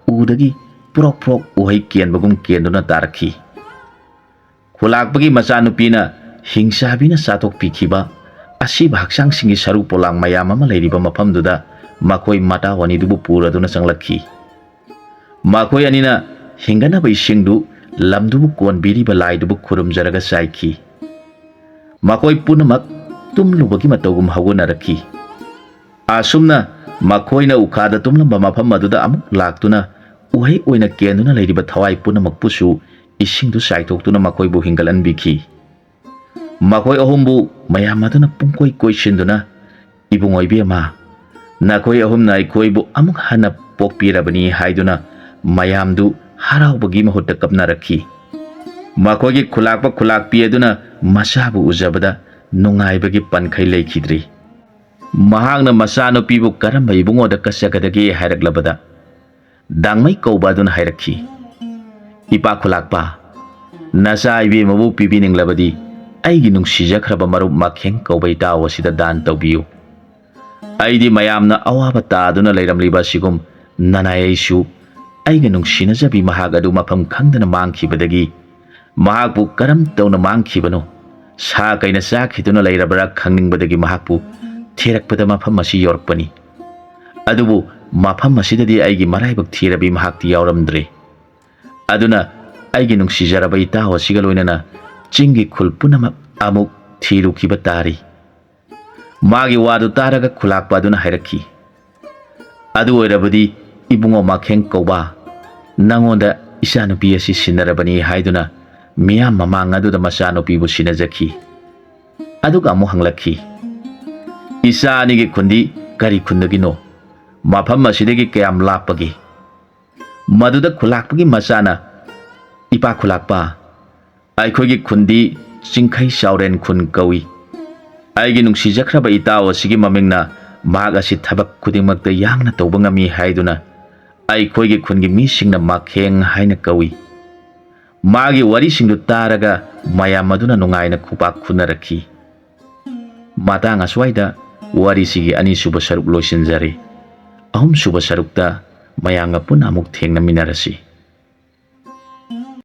ꯎꯗꯒꯤ ꯄ꯭ꯔꯣꯛ ꯄ꯭ꯔꯣꯛ ꯎꯍꯩ ꯀꯦꯟꯕꯒꯨꯝ ꯀꯦꯟꯗꯨꯅ ꯇꯥꯔꯛꯈꯤ꯫ ꯈꯨꯂꯥꯛꯄꯒꯤ ꯃꯆꯥꯅꯨꯄꯤꯅ ꯍꯤꯡꯆꯥꯕꯤꯅ ꯆꯥꯊꯣꯛꯄꯤꯈꯤꯕ ꯑꯁꯤꯕ ꯍꯛꯆꯥꯡꯁꯤꯡꯒꯤ ꯁꯔꯨ ꯄꯣꯂꯥꯡ ꯃꯌꯥꯝ ꯑꯃ ꯂꯩꯔꯤꯕ ꯃꯐꯝꯗꯨꯗ ꯃꯈꯣꯏ ꯃꯇꯥꯎ ꯑꯅꯤꯗꯨꯕꯨ ꯄꯨꯔꯗꯨꯅ ꯆꯪꯂꯛꯈꯤ꯫ ꯃꯈꯣꯏ ꯑꯅꯤꯅ ꯍꯤꯡꯒꯠꯅꯕ ꯏꯁꯤꯡꯗꯨ ꯂꯝꯗꯨꯕꯨ ꯀꯣꯟꯕꯤꯔꯤꯕ ꯂꯥꯏꯗꯨꯕꯨ ꯈꯨꯔꯨꯝꯖꯔꯒ ꯆꯥꯏꯈꯤ꯫ ꯃꯈꯣꯏ ꯄꯨꯝꯅꯃꯛ ꯇꯨꯝꯂꯨꯕꯒꯤ ꯃꯇꯧꯒꯨꯝ ꯍꯧꯒꯠꯅꯔꯛꯈꯤ꯫ ꯑꯁꯨꯝꯅ ꯃꯈꯣꯏꯅ ꯎꯈꯥꯗ ꯇꯨꯝꯂꯝꯕ ꯃꯐꯝ ꯑꯗꯨꯗ ꯑꯃꯨꯛ ꯂꯥꯛꯇꯨꯅ ꯎꯍꯩ ꯑꯣꯏꯅ ꯀꯦꯟꯗꯨꯅ ꯂꯩꯔꯤꯕ ꯊꯋꯥꯏ ꯄꯨꯝꯅꯃꯛꯄꯨꯁꯨ ꯏꯁꯤꯡꯗꯨ ꯆꯥꯏꯊꯣꯛꯇꯨꯅ ꯃꯈꯣꯏꯕꯨ ꯍꯤꯡꯒꯠꯍꯟꯕꯤꯈꯤ꯫ ꯃꯈꯣꯏ ꯑꯍꯨꯝꯕꯨ ꯃꯌꯥꯝ ꯑꯗꯨꯅ ꯄꯨꯡꯀꯣꯏ ꯀꯣꯏꯁꯤꯟꯗꯨꯅ, "ꯏꯕꯨꯡꯉꯣ ꯏꯕꯦꯝꯃ, ꯅꯈꯣꯏ ꯑꯍꯨꯝꯅ ꯑꯩꯈꯣꯏꯕꯨ ꯑꯃꯨꯛ ꯍꯟꯅ ꯄꯣꯛꯄꯤꯔꯕꯅꯤ" ꯍꯥꯏꯗꯨꯅ ꯃꯌꯥꯝꯗꯨ ꯍꯔꯥꯎꯕꯒꯤ ꯃꯍꯨꯠꯇ ꯀꯞꯅꯔꯛꯈꯤ꯫ ꯃꯈꯣꯏꯒꯤ ꯈꯨꯂꯥꯛꯄ ꯈꯨꯂꯥꯛꯄꯤ ꯑꯗꯨꯅ ꯃꯆꯥꯕꯨ ꯎꯖꯕꯗ ꯅꯨꯡꯉꯥꯏꯕꯒꯤ ꯄꯟꯈꯩ ꯂꯩꯈꯤꯗ꯭ꯔꯤ꯫ ꯃꯍꯥꯛꯅ ꯃꯆꯥꯅꯨꯄꯤꯕꯨ ꯀꯔꯝꯕ ꯏꯕꯨꯡꯉꯣꯗ ꯀꯠꯆꯒꯗꯒꯦ ꯍꯥꯏꯔꯛꯂꯕꯗ, ꯗꯥꯡꯃꯩ ꯀꯧꯕ ꯑꯗꯨꯅ ꯍꯥꯏꯔꯛꯈꯤ, "ꯏꯄꯥ ꯈꯨꯂꯥꯛꯄ, ꯅꯆꯥ ꯏꯕꯦꯝꯃꯕꯨ ꯄꯤꯕꯤꯅꯤꯡꯂꯕꯗꯤ ꯑꯩꯒꯤ ꯅꯨꯡꯁꯤꯖꯈ꯭ꯔꯕ ꯃꯔꯨꯞ ꯃꯈꯦꯡ ꯀꯧꯕ ꯏꯇꯥꯎ ꯑꯁꯤꯗ ꯗꯥꯟ ꯇꯧꯕꯤꯌꯨ꯫ ꯑꯩꯗꯤ ꯃꯌꯥꯝꯅ ꯑꯋꯥꯕ ꯇꯥꯗꯨꯅ ꯂꯩꯔꯝꯂꯤꯕ ꯑꯁꯤꯒꯨꯝ ꯅꯅꯥꯏ ꯑꯩꯁꯨ ꯑꯩꯒ ꯅꯨꯡꯁꯤꯅꯖꯕꯤ ꯃꯍꯥꯛ ꯑꯗꯨ ꯃꯐꯝ ꯈꯪꯗꯅ ꯃꯥꯡꯈꯤꯕꯗꯒꯤ ꯃꯍꯥꯛꯄꯨ ꯀꯔꯝ ꯇꯧꯅ ꯃꯥꯡꯈꯤꯕꯅꯣ, ꯁꯥ ꯀꯩꯅ ꯆꯥꯈꯤꯗꯨꯅ ꯂꯩꯔꯕ꯭ꯔꯥ ꯈꯪꯅꯤꯡꯕꯗꯒꯤ ꯃꯍꯥꯛꯄꯨ ꯊꯤꯔꯛꯄꯗ ꯃꯐꯝ ꯑꯁꯤ ꯌꯧꯔꯛꯄꯅꯤ꯫ ꯑꯗꯨꯕꯨ ꯃꯐꯝ ꯑꯁꯤꯗꯗꯤ ꯑꯩꯒꯤ ꯃꯔꯥꯏꯕꯛ ꯊꯤꯔꯕꯤ ꯃꯍꯥꯛꯇꯤ ꯌꯥꯎꯔꯝꯗ꯭ꯔꯦ꯫ ꯑꯗꯨꯅ ꯑꯩꯒꯤ ꯅꯨꯡꯁꯤꯖꯔꯕ ꯏꯇꯥꯎ ꯑꯁꯤꯒ ꯂꯣꯏꯅꯅ ꯆꯤꯡꯒꯤ ꯈꯨꯜ ꯄꯨꯝꯅꯃꯛ ꯑꯃꯨꯛ ꯊꯤꯔꯨꯈꯤꯕ ꯇꯥꯔꯤ꯫" ꯃꯥꯒꯤ ꯋꯥꯗꯨ ꯇꯥꯔꯒ ꯈꯨꯂꯥꯛꯄ ꯑꯗꯨꯅ ꯍꯥꯏꯔꯛꯈꯤ, "ꯑꯗꯨ ꯑꯣꯏꯔꯕꯗꯤ ꯏꯕꯨꯡꯉꯣ ꯃꯈꯦꯡ ꯀꯧꯕ, ꯅꯪꯉꯣꯟꯗ ꯏꯆꯥꯅꯨꯄꯤ ꯑꯁꯤ ꯁꯤꯟꯅꯔꯕꯅꯤ" ꯍꯥꯏꯗꯨꯅ ꯃꯤꯌꯥꯝ ꯃꯃꯥꯡ ꯑꯗꯨꯗ ꯃꯆꯥꯅꯨꯄꯤꯕꯨ ꯁꯤꯟꯅꯖꯈꯤ꯫ ꯑꯗꯨꯒ ꯑꯃꯨꯛ ꯍꯪꯂꯛꯈꯤ, "ꯏꯆꯥ ꯑꯅꯤꯒꯤ ꯈꯨꯟꯗꯤ ꯀꯔꯤ ꯈꯨꯟꯗꯒꯤꯅꯣ? ꯃꯐꯝ ꯑꯁꯤꯗꯒꯤ ꯀꯌꯥꯝ ꯂꯥꯞꯄꯒꯦ?" ꯃꯗꯨꯗ ꯈꯨꯂꯥꯛꯄꯒꯤ ꯃꯆꯥꯅ, "ꯏꯄꯥ ꯈꯨꯂꯥꯛꯄ, ꯑꯩꯈꯣꯏꯒꯤ ꯈꯨꯟꯗꯤ ꯆꯤꯡꯈꯩ ꯆꯥꯎꯔꯦꯟ ꯈꯨꯟ ꯀꯧꯏ꯫ ꯑꯩꯒꯤ ꯅꯨꯡꯁꯤꯖꯈ꯭ꯔꯕ ꯏꯇꯥꯎ ꯑꯁꯤꯒꯤ ꯃꯃꯤꯡꯅ ꯃꯍꯥꯛ ꯑꯁꯤ ꯊꯕꯛ ꯈꯨꯗꯤꯡꯃꯛꯇ ꯌꯥꯡꯅ ꯇꯧꯕ ꯉꯝꯃꯤ ꯍꯥꯏꯗꯨꯅ ꯑꯩꯈꯣꯏꯒꯤ ꯈꯨꯟꯒꯤ ꯃꯤꯁꯤꯡꯅ ꯃꯈꯦꯡ ꯍꯥꯏꯅ ꯀꯧꯏ꯫" ꯃꯥꯒꯤ ꯋꯥꯔꯤꯁꯤꯡꯗꯨ ꯇꯥꯔꯒ ꯃꯌꯥꯝ ꯑꯗꯨꯅ ꯅꯨꯡꯉꯥꯏꯅ ꯈꯨꯄꯥꯛ ꯈꯨꯅꯔꯛꯈꯤ꯫ ꯃꯇꯥꯡ ꯑꯁ꯭ꯋꯥꯏꯗ ꯋꯥꯔꯤꯁꯤꯒꯤ ꯑꯅꯤꯁꯨꯕ ꯁꯔꯨꯛ ꯂꯣꯏꯁꯤꯟꯖꯔꯦ꯫ ꯑꯍꯨꯝꯁꯨꯕ ꯁꯔꯨꯛꯇ ꯃꯌꯥꯝꯒ ꯄꯨꯟꯅ ꯑꯃꯨꯛ ꯊꯦꯡꯅꯃꯤꯟꯅꯔꯁꯤ꯫